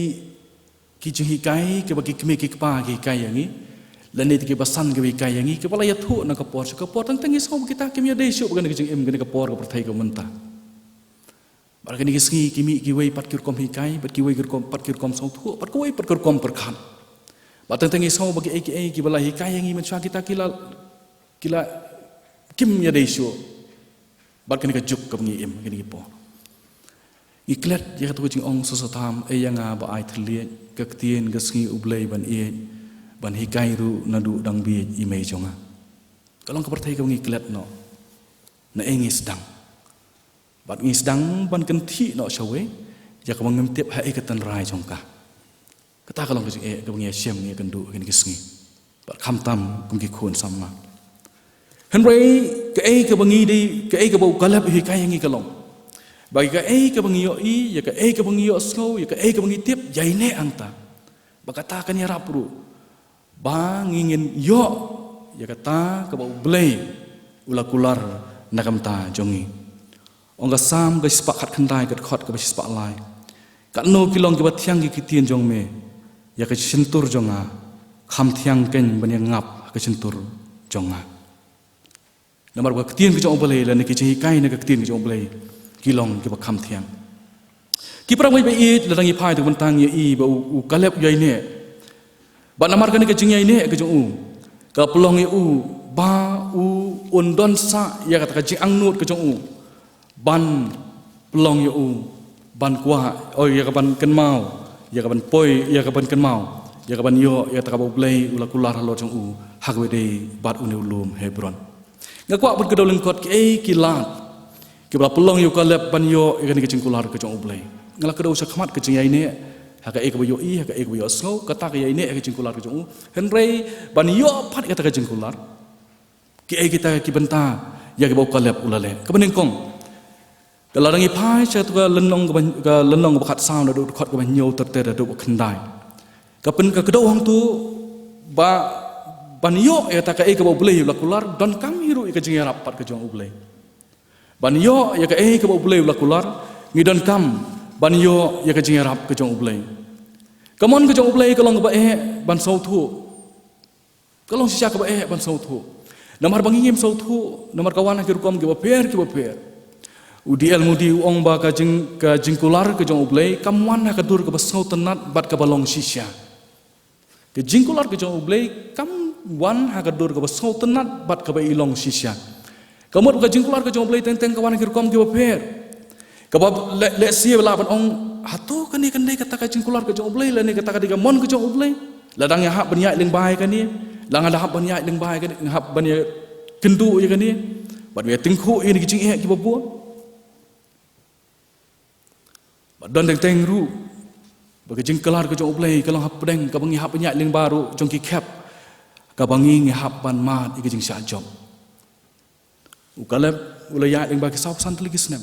ki jinghikai kiba ki kmie ki kpa ki hikai ïa ngi, lane kiba san kiba hikai ïa ngi, kiba la ïathuh na ka por sha ka por, teng teng ngi sngew ba kita kim ïadei shuh bad kane ka jingim, kane ka por, ka pyrthei ka mynta. Bad kine ki sngi ki mih kiwei pat ki rukom hikai, bad kiwei ki rukom, pat ki rukom sngewthuh, bad kiwei pat ki rukom pyrkhat. Bad teng teng ngi sngew ba kiei kiei kiba la hikai ïa ngi mynshuwa kita ki la, ki la kim ïadei shuh bad kane ka juk kaba ngi im kine ki por. Ngi klet ïa kata ka jingong sngewsih tam, ei ïa nga ba ai thylliej, ka ktien ka sngi U Blei ban ïeit, ban hikai ruh naduh dang bieit i mei jong nga. Ka long ka pyrthei kaba ngi klet noh. Naei ngi sdang? Bad ngi sdang ban kynthih noh shawei ïa kaba ngim tip haei ka tynrai jong ka. Kata ka long ka jingeh kaba ngi ïashem, ngi ïakynduh ha kine ki sngi. Bad khamtam kum ki khun samla. Hynrei kaei kaba ngi dei, kaei kaba u Kaleb u hikai ïa ngi ka long ba ïa kaei kaba ngi ïohi, ïa kaei kaba ngi ïohsngew, ïa kaei kaba ngi tip, ïaineh hangta. Ba kata kan ïarap ruh ba ngi ngin ïoh ïa kata kaba U Blei u la kular na ka bynta jong ngi. Ong ka Salm ka shispah khatkhyndai, ka dkhot kaba shispah lai: Katno ki long kiba thiang ki ktien jong me ïa ka shyntur jong nga, kham thiang keiñ ban ïangap ha ka shyntur jong nga. Namar ba ka ktien ka jong U Blei lane ki jinghikai na ka ktien ka jong U Blei ki long kiba kham thiang. Ki para bangeit ba ïeit, lada ngi phai te ban tang ïa i ba u, u Kaleb u ïaineh. Bad namar kane ka jingïaineh ka jong u ka pynlong ïa u ba u un don sah ïa kata ka jingangnud ka jong u ban pynlong ïa u ban kwah, oh, ïa ka ban kynmaw, ïa ka ban poi, ïa ka ban kynmaw, ïa ka ban ïoh ïa kata kaba U Blei u la kular halor jong u ha kaba ïadei bad une u lum Hebron. Nga kwah ban kdew lyngkot kiei ki lad kiba la pynlong ïa u Kaleb ban ïoh ïa kane ka jingkular ka jong U Blei. Nga la kdew shakhmat ka jingïaineh ha kaei kaba ïohi, ha kaei kaba ïohsngew, kata ka ïaineh ha ka jingkular ka jong u. Hynrei ban ïoh pat ïa kata ka jingkular, kiei kita ki bynta ïa kiba u Kaleb u la leh? Kaba nyngkong, lada ngi phai sha katu ka lynnong kaba, ka lynnong kaba khatsaw, naduh dkhot kaba hynñiew ter ter haduh kaba khyndai, ka pyn, ka kdew hangtu ba ban ïoh ïa kata kaei kaba U Blei u la kular, donkam hi ruh ïa ka jingïarap pat ka jong U Blei. Ban ïoh ïa kaei kaba U Blei u la kular, ngi donkam ban ïoh ïa ka jingïarap ka jong U Blei. Ka mon ka jong U Blei ka long kaba eh ban sngewthuh. Ka long shisha kaba eh ban sngewthuh. Namar ba ngi ngim sngewthuh, namar ka wan ha ki rukom kiba pher kiba pher. U D L Moody u ong ba ka jing, ka jingkular ka jong U Blei kam wan ha ka dur kaba sngewtynnat bad kaba long shisha. Ka jingkular ka jong U Blei kam wan ha ka dur kaba sngewtynnat bad kaba i long shisha. Ka mut ka jingkular ka jong U Blei teng teng ka wan ha ki rukom kiba pher. Kaba leh, leh shisha lah ban ong, hato kane kan dei kata ka jingkular ka jong U Blei, lane kata ka dei ka mon ka jong U Blei. Lada nga hap ban ïaid lyngba ïa kane, lada nga hap ban ïaid lyngba ïa kane, nga hap ban ïakynduh ïa kane, bad ïatyngkhuh ïa kine ki jingeh kiba bun. Bad don teng teng ruh ba ka jingkular ka jong U Blei ka long hapdeng kaba ngi hap ban ïaid lyngba ruh jong ki khep, kaba ngi, ngi hap ban mad ïa ka jingshah jop. U Kaleb u la ïaid lyngba ki saw phew san tylli ki snem.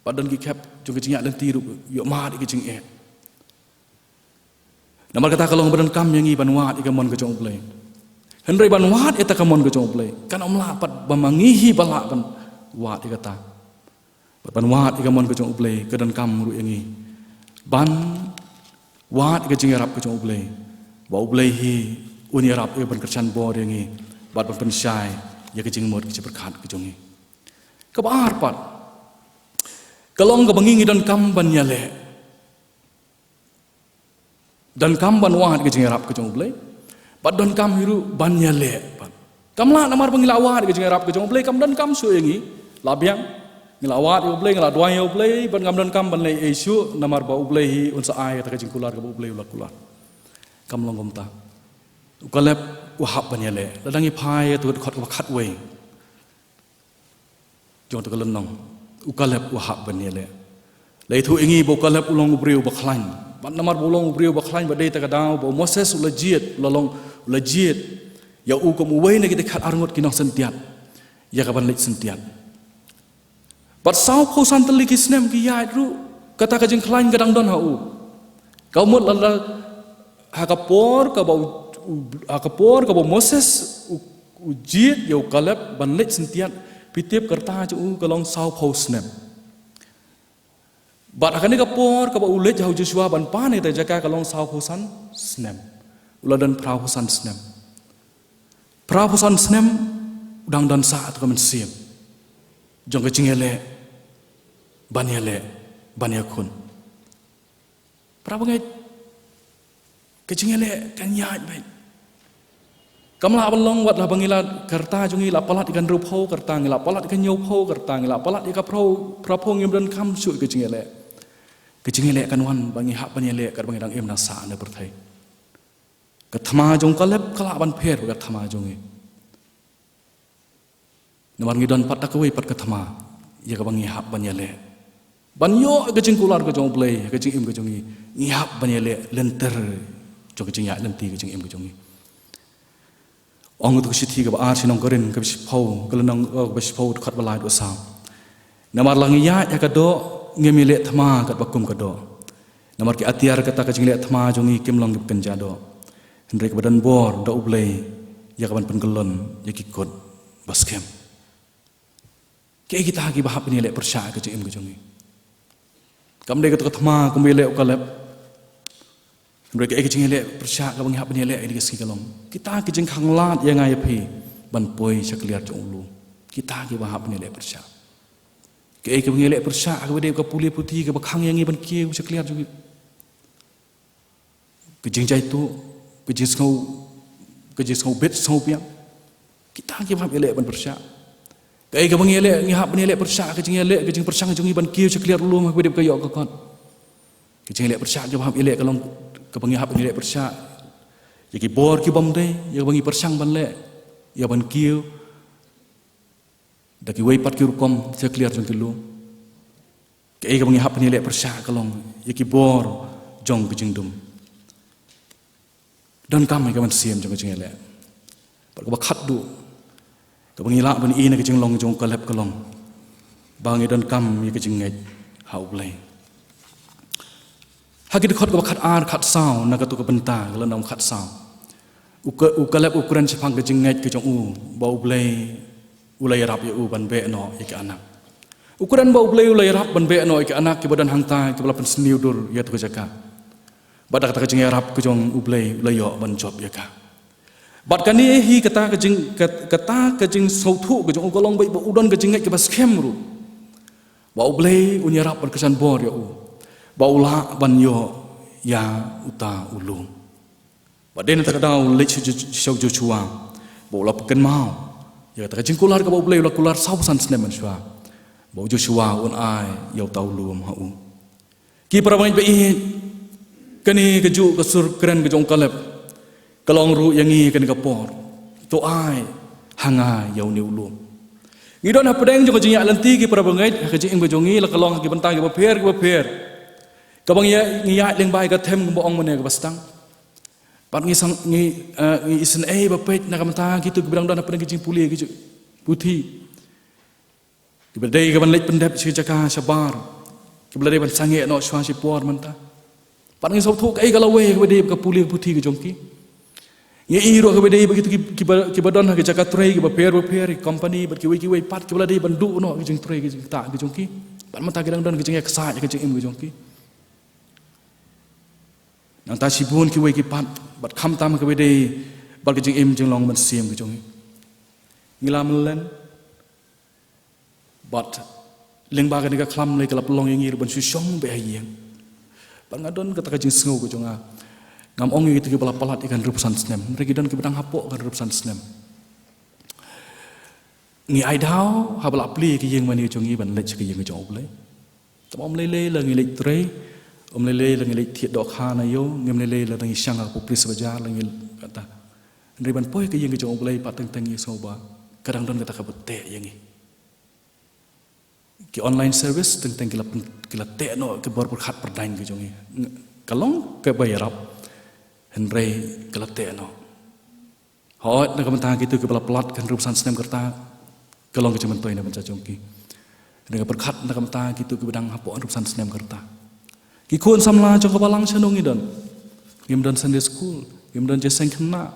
Bad don ki khep jong ka jingïaid lynti ruh u ïoh mad ïa ka jingeh. Namar kata ka long ba donkam ïa ngi ban wad ïa ka mon ka jong U Blei. Hynrei ban wad ïa kata ka mon ka jong U Blei kan ym lah pat ba ma ngi hi ba lah ban wad ïa kata. Bad ban wad ïa ka mon ka jong U Blei ka donkam ruh ïa ngi ban wad ïa ka jingïarap ka jong U Blei. Ba U Blei hi un ïarap ïa, ban kyrshan bor ïa ngi bad ban pynshai ïa ka jingmut ka jingpyrkhat ka jong ngi. Kaba ar pat ka long kaba ngi, ngi donkam ban ïaleh. Donkam ban wad ka jingïarap ka jong U Blei. Bad donkam hi ruh ban ïaleh pat. Kam lah namar ba ngi la wad ka jingïarap ka jong U Blei kam donkam shuh ïa ngi la biang. Ngi la wad ïa U Blei, ngi la duwai ïa U Blei, bad ngam donkam ban leh ei shuh namar ba U Blei hi un sa ai ïa kata ka jingkular kaba U Blei u la kular. Kam long kumta. U Kaleb u hap ban ïaleh. Lada ngi phai ïa ka dkhot kaba khatwei jong kata ka lynnong, u Kaleb u hap ban ïaleh. La ïathuh ïa ngi ba u Kaleb u long u briew ba khlaiñ. Bad namar ba u long u briew ba khlaiñ, bad dei kata ka daw ba u Moses u la jied, u la long, u la jied ïa u kum uwei na kita ki khatar ngut ki nongsyntiat ïa ka ban leit syntiat. Bad saw phew san tylli ki snem ki ïaid ruh kata ka jingkhlaiñ ka dang don ha u. Ka mut lada ha ka por kaba u, u, ha ka por kaba u Moses u, u jied ïa u Kaleb ban leit syntiat, phi tip ka rta jong u ka long saw phew snem. Bad ha kane ka por kaba u leit ha u Joshua ban pan ïa kata ka jaka ka long saw phew san snem. U la don phra phew san snem. Phra phew san snem u dang don sah ha ka mynsiem jong ka jingïaleh ban ïaleh, ban ïakhun. Para bangeit, ka jingïaleh kan ïaid beit. Kam lah ban long wat la ba ngi la, ka rta jong ngi la palat ïa ka hynriewphew, ka rta ngi la palat ïa ka hynñiewphew, ka rta ngi la palat ïa ka phra, phraphew, ngim donkam shuh ïa ka jingïaleh. Ka jingïaleh kan wan ba ngi hap ban ïaleh katba ngi dang im na sah na pyrthei. Ka thma jong u Kaleb ka lah ban pher bad ka thma jong ngi. Namar ngi don pat da kawei pat ka thma ïa kaba ngi hap ban ïaleh. Ban ïoh ka jingkular ka jong U Blei ha ka jingim ka jong ngi, ngi hap ban ïaleh lynter jong ka jingïaid lynti ka jingim ka jong ngi. Ong ïa ka shithi kaba ar sha ki nong Korinth kaba shiphew, ka lynnong, eh, kaba shiphew, dkhot ba lai haduh saw. Namar la ngi ïaid ha ka doh ngim ïaleh thma katba kum ka doh. Namar ki atiar kata ka jingïaleh thma jong ngi kim long kiba kynja doh. Hynrei kaba don bor da U Blei ïa ka ban pynkyllon ïa ki kut ba skhem. Kiei kita kiba hap ban ïaleh pyrshah ha ka jingim ka jong ngi? Kam dei kato ka thma kumba ïaleh u Kaleb. Hynrei kaei ka jingïaleh pyrshah kaba ngi hap ban ïaleh ha kine ki sngi ka long? Kita ki jingkhang lad ïa nga ïa phi ban poi sha kliar jong u lum. Kita kiba hap ban ïaleh pyrshah. Kaei kaba ngi ïaleh pyrshah, kaba dei ka pule puthi kaba khang ïa ngi ban kiew sha kliar jong u. Ka jingjaituh, ka jingsngew, ka jingsngew bit sngew biang. Kita kiba hap ïaleh ban pyrshah. Kaei kaba ngi ïaleh, ngi hap ban ïaleh pyrshah, ka jingïaleh, ka jingpyrshang jong ngi ban kiew sha kliar u lum ha kaba dei ka ïoh ka kot. Ka jingïaleh pyrshah kiba hap ïaleh ka long, kaba ngi hap ban ïaleh pyrshah ïa ki bor ki bym dei, ïa kaba ngi pyrshang ban leh, ïa ban kiew da kiwei pat ki rukom sha kliar jong ki lum. Kaei kaba ngi hap ban ïaleh pyrshah ka long ïa ki bor jong ka jingdum. Donkam ïa ka mynsiem jong ka jingïaleh. Bad kaba khatduh kaba ngi lah ban ïohi na ka jinglong jong u Kaleb ka long ba ngi donkam ïa ka jingngeit ha U Blei. Ha ki dkhot kaba khatar khatsaw na kato ka bynta, ka lynnong khatsaw, u Ka-, u Kaleb u kren shaphang ka jingngeit ka jong u ba U Blei u la ïarap ïa u ban beh noh ïa ki anak. U kren ba U Blei u la ïarap ban beh noh ïa ki anak kiba don hangta kiba la pynsniew dur ïa katu ka jaka. Bad da kata ka jingïarap ka jong U Blei u la ïoh ban jop ïa ka. Bad kane hi kata ka jing, kat-, kata ka jingsngewthuh ka jong u ka long beit ba u don ka jingngeit kaba skhem ruh ba U Blei un ïarap ban kyrshan bor ïa u, ba u lah ban ïoh ïa uta u lum. Bad dei na kata ka daw u leit sha Jo-, sha Joshua ba u la pynkynmaw ïa kata ka jingkular kaba U Blei u la kular saw phew san snem mynshuwa, ba u Joshua un ai ïa uta u lum ha u. Ki para bangeit ba ïeit, kane kajuh ka sur kren ka jong u Kaleb ka long ruh ïa ngi kane ka por. To ai ha nga ïa une u lum. Ngi don hapdeng jong ka jingïaid lynti, ki para bangeit, ha ka jingim ka jong ngi, la ka long ha ki bynta kiba pher kiba pher, kaba ngi ïa, ngi ïaid lyngba ïa ka them kumba ong mynne kaba sdang. Bad ngi sang, ngi, eh, ngi isynei ba peit na ka bynta kito kiba dang don hapdeng ka jingpule ka jingputhi, kiba dei ka ban leit pyndep sha jaka shabar, kiba la dei ban sangeh noh shuwa shi por mynta. Bad ngi sngewthuh kaei ka lawei kaba dei ka pule ka puthi ka jong ki. Ngi i ruh kaba dei ba kito ki, kiba, kiba don ha ki jaka trei kiba pher ba pher, ki company bad kiwei kiwei pat, kiba la dei ban duh noh ka jingtrei ka jingktah ka jong ki. Bad mynta ki dang don ka jingïaksaid ka jingim ka jong ki. Nangta shibun kiwei ki pat, bad khamtam kaba dei bad ka jingim jinglong mynsiem ka jong ngi. Ngi la mlien bad lyngba kane ka khlam lei ka la pynlong ïa ngi ruh ban shu shong beit ha ïing. Bad nga don kata ka jingsngew ka jong nga. Ngam ong ïa kito kiba la palat ïa ka hynriewphew san snem, hynrei ki don kiba dang hapoh ka hynriewphew san snem. Ngi ai daw haba la plie ka ïing mane ka jong ngi ban leit sha ka ïing ka jong U Blei. Tangba ym lei lei la ngi leit trei, ym lei lei la ngi leit thied dohkha na ïew, ngim lei lei la ngi shang ha ka police bazaar, la ngi kata. Hynrei ban poi ka ïing ka jong U Blei pat teng teng ngi sngew ba ka dang don kata kaba teh ïa ngi. Ki online service teng teng ki la pyn-, ki la teh noh ka bor pyrkhat pyrdaiñ ka jong ngi. Ka long kaba ïarap, hynrei ka la teh noh. Hooid, na ka bynta kito kiba la palat ka hynriewphew san snem ka rta, ka long ka jingmyntoi na bynta jong ki. Hynrei nga pyrkhat na ka bynta kito kiba dang hapoh hynriewphew san snem ka rta. Ki khun samla jong ka balang, shano ngi don? Ngim don Sunday school, ngim don jingïaseng khynnah.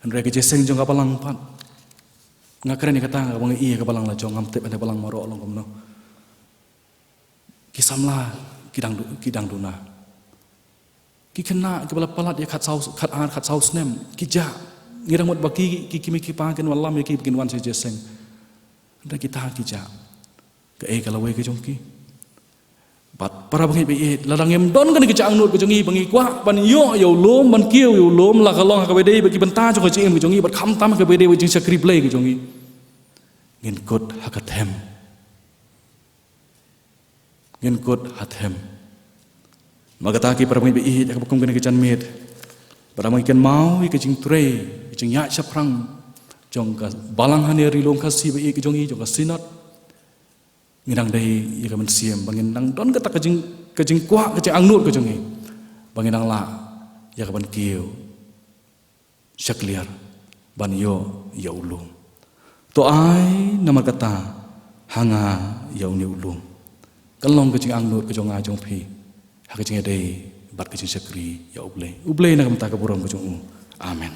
Hynrei ka jingïaseng jong ka balang pat, nga kren ïa kata kaba nga i ïa ka balang la jong, ngam tip ïa ka balang baroh long kumno. Ki samla ki dang du-, ki dang duna. Ki khynnah kiba la palat ïa khatsaw, khatar, khatsaw snem ki jah. Ngi dang mut ba ki, ki, ki kmie ki kpa kin wallam ïa ki ba kin wan sha jingïaseng. Hynrei kita ki jah. Kaei ka lawei ka jong ki? Bad para bangeit ba ïeit, lada ngim don kane ka jingangnud ka jong ngi ba ngi kwah ban ïoh ïa u lum, ban kiew ïa u lum, la ka long ha kaba dei bad ki bynta jong ka jingim ka jong ngi, bad khamtam ha kaba dei bad jingshakri Blei ka jong ngi, ngin kut ha ka them. Ngin kut ha them. Namar kata ki para bangeit ba ïeit, ha kaba kum kane ka janmiet, ba dang ngi kynmaw ïa ka jingtrei, ka jingïaid shaphrang jong ka balang hangne ha Ri Lum Khasi ba ïeit ka jong ngi, jong ka Synod, ngi dang dei ïa ka mynsiem ba ngin dang don kata ka jing, ka jingkwah, ka jingangnud ka jong ngi ba ngin dang lah ïa ka ban kiew shakliar ban ïoh ïa u lum. To ai namar kata ha nga ïa une u lum. Kan long ka jingangnud ka jong nga jong phi ha ka jingïadei bad ka jingshakri ïa U Blei. U Blei na ka bynta ka burom ka jong u. Amen.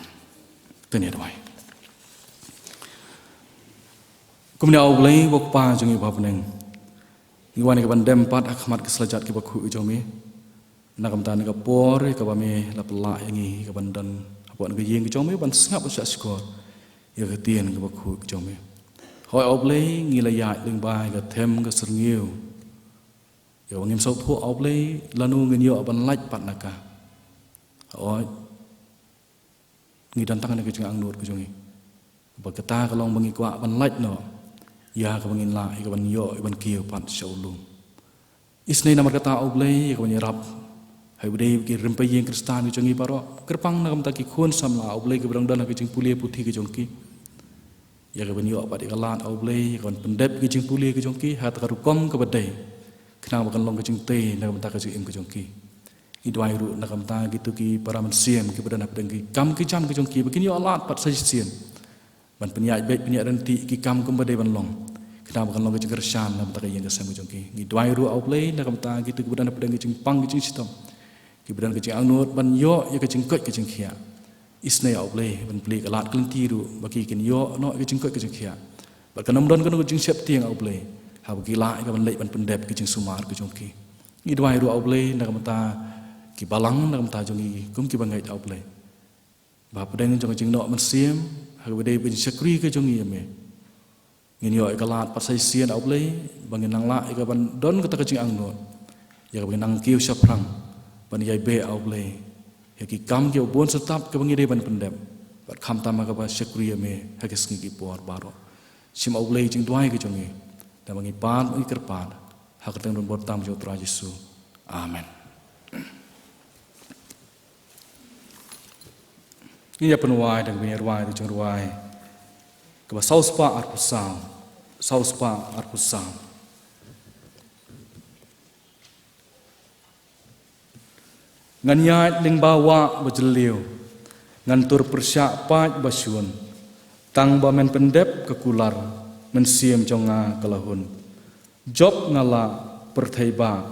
Kane duwai. Kumne, A Blei, U Kpa jong ngi uba ha bneng, ngi wan ïa ka ban dem pat ha khmat ki slajat kiba khuid ki jong me. Na ka bynta kane ka por ïa kaba me la pynlah ïa ngi ïa ka ban don hapoh kane ka ïing ka jong me ban sngap, ban shahshkor ïa ka ktien kaba khuid ka jong me. Hooid, A Blei, ngi la ïaid lyngba ïa ka them ka syrngiew ïa kaba ngim sngewthuh, A Blei, lano ngin ïoh ban lait pat na ka. Hooid, ngi don tang kane ka jingangnud ka jong ngi ba kata ka long ba ngi kwah ban lait noh ïa kaba ngin lah ïa ka ban ïoh, ïa ka ban kiew pat sha u lum. Isynei namar kata, A Blei, ïa ka ban ïarap ha kaba dei ki rympei ïing Khristan ki jong ngi baroh, kyrpang na ka bynta ki khun samla, A Blei, kiba dang don ha ka jingpule puthi ka jong ki, ïa ka ban ïoh pat ïa ka lad, A Blei, ïa ka ban pyndep ïa ka jingpule ka jong ki ha kata ka rukom kaba dei, khnang ba kan long ka jingtei na ka bynta ka jingim ka jong ki. Ngi duwai ruh na ka bynta kito ki para mynsiem kiba don hapdeng ki kam ki jam ki jong ki, ba kin ïoh lad pat sa shisien ban pynïaid beit, pynïaid ryntih ki kam kumba dei ban long, khnang ba kan long ka jingkyrshan na ka bynta ka ïing ka sem ka jong ki. Ngi duwai ruh, A Blei, na ka bynta kito kiba don hapdeng ki jingpang ki jingshitom, kiba don ka jingangnud ban ïoh ïa ka jingkoit ka jingkhiah. Isynei, A Blei, ban plie ka lad ka lynti ruh ba ki kin ïoh noh ïa ka jingkoit ka jingkhiah. Bad kan ym don kano ka jingsheptieng, A Blei, haba ki lah ïa ka ban leit ban pyndep ki jingsumar ki jong ki. Ngi duwai ruh, A U Blei, na ka bynta ki balang, na ka bynta jong ngi kum ki bangeit, A U Blei, ba hapdeng jong ka jingnoh mynsiem, ha kaba dei ban shakri ka jong ngi ïa me, ngin ïoh ïa ka lad pat sa shisien, A U Blei, ba ngin nang lah ïa ka ban don kata ka jingangnud, ïa kaba ngin nang kiew shaphrang ban ïai beh, A U Blei, ïa ki kam kiba bun syntap kiba ngi dei ban pyndep, bad khamtam ha kaba shakri ïa me ha ki sngi ki por baroh. Shim, A U Blei, jingduwai ka jong ngi, da ba ngi pan, ngi kyrpad ha ka kyrteng donbor tam jong U Trai Jisu. Amen. Ngin ïa pynwai da kaba ngi rwai da jingrwai kaba saw spah arphew saw. Saw spah arphew saw. Ngan ïaid lyngba wah ba jylliew, ngan tur pyrshah paid ba shun, tang ba men pyndep ka kular, mynsiem jong nga ka la hun. Jop nga la pyrthei ba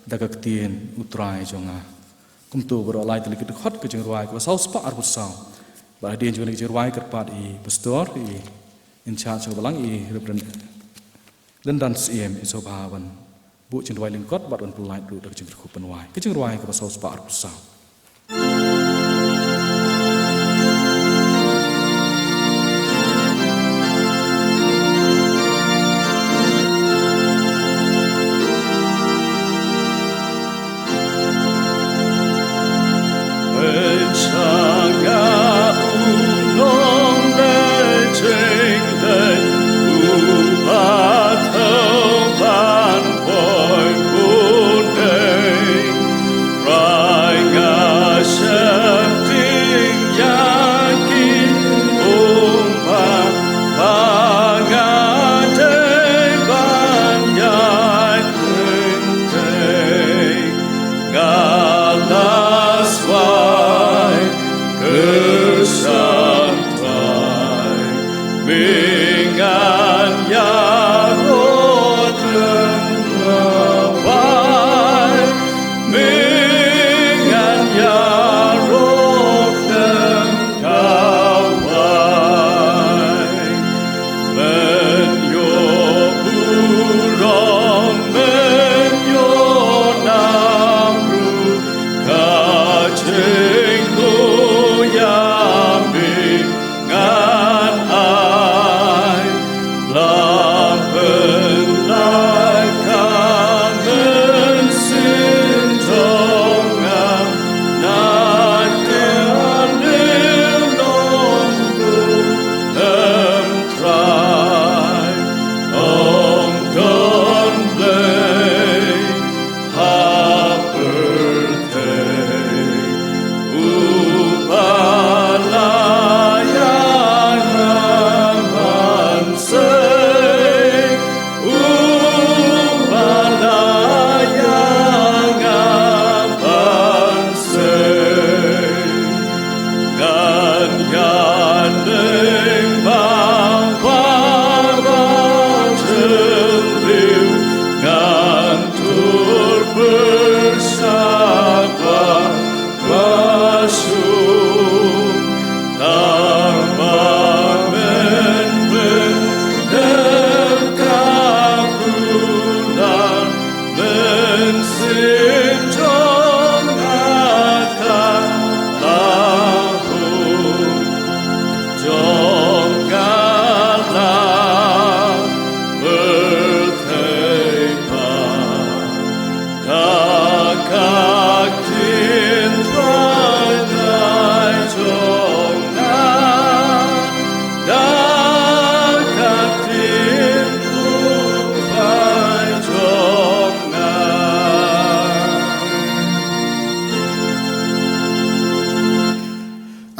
da ka ktien U Trai jong nga. Kumto baroh, lai tylli ki dkhot ka jingrwai kaba saw spah arphew saw. Bad hadien jong kane ka jingrwai kyrpad i pastor, i in charge ka balang, i Reverend Lyndan Syiem, i sngewbha ban buh jingduwai lyngkot bad ban pynlait ruh da ka jingkyrkhu pynwai. Ka jingrwai kaba saw spah arphew saw.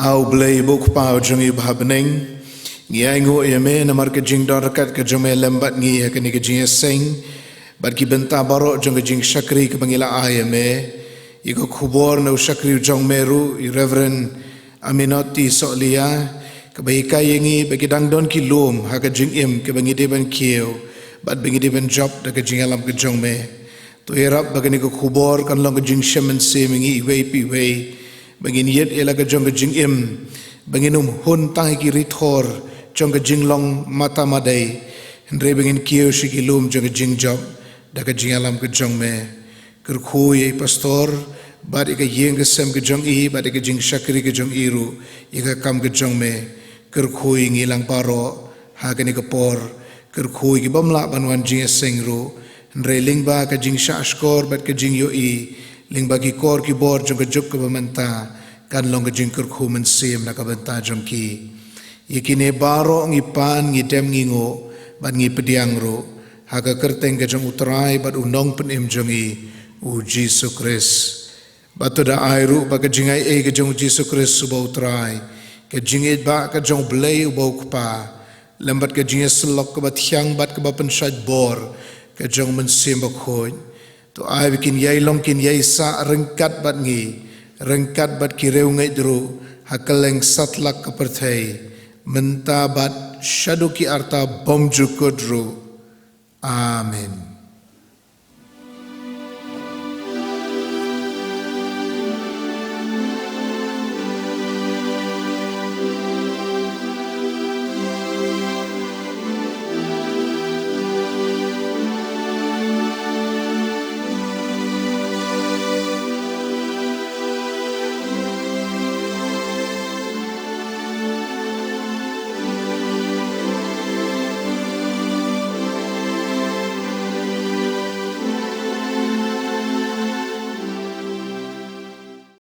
A U Blei, U Kpa jong ngi uba ha bneng, ngi ainguh ïa me namar ka jingdon ryngkat ka jong me lem bad ngi ha kane ka jingïaseng bad ki bynta baroh jong ka jingshakri kaba ngi la ai ïa me. Ïa ka khubor na u shakri u jong me ruh, i Reverend Aminoti Sohliya, kaba hikai ïa ngi ba ki dang don ki lum ha ka jingim kaba ngi dei ban kiew bad ba ngi dei ban jop da ka jingïalam ka jong me. To ïarap ba kane ka khubor kan long ka jingshem mynsiem ïa ngi iwei pa iwei, ba ngin ïit ïa la ka jong ka jingim, ba ngin ym hun tang ïa ki rithor jong ka jinglong mata madei, Hynrei ba ngin kiew sha ki lum jong ka jingjop da ka jingïalam ka jong me. Kyrkhu ïa i pastor bad ïa ka ïing ka sem ka jong i bad ïa ka jingshakri ka jong i ruh ïa ka kam ka jong me. Kyrkhu ïa ngi lang baroh ha kane ka por. Kyrkhu ïa ki bym lah ban wan jingïaseng ruh, hynrei lyngba ka jingshahshkor bad ka jingïohi lyngba ki kor ki bor jong ka juk kaba mynta, kan long ka jingkyrkhu mynsiem na ka bynta jong ki. Ïa kine baroh ngi pan, ngi dem, ngi nguh bad ngi pdiang ruh ha ka kyrteng ka jong U Trai bad U Nongpynim jong ngi, U Jisu Khrist. Bad to da ai ruh ba ka jingaiei ka jong U Jisu Khrist uba U Trai, ka jingïeit ba ka jong U Blei uba U Kpa, lem bad ka jingïasyllok kaba thiang bad kaba pynshait bor ka jong U Mynsiem Bakhuid, to ai ba kin ïai long, kin ïai sah ryngkat bad ngi, ryngkat bad ki riewngeit ruh ha kylleng satlak ka pyrthei, mynta bad shaduh ki arta bym jukut ruh. Amen.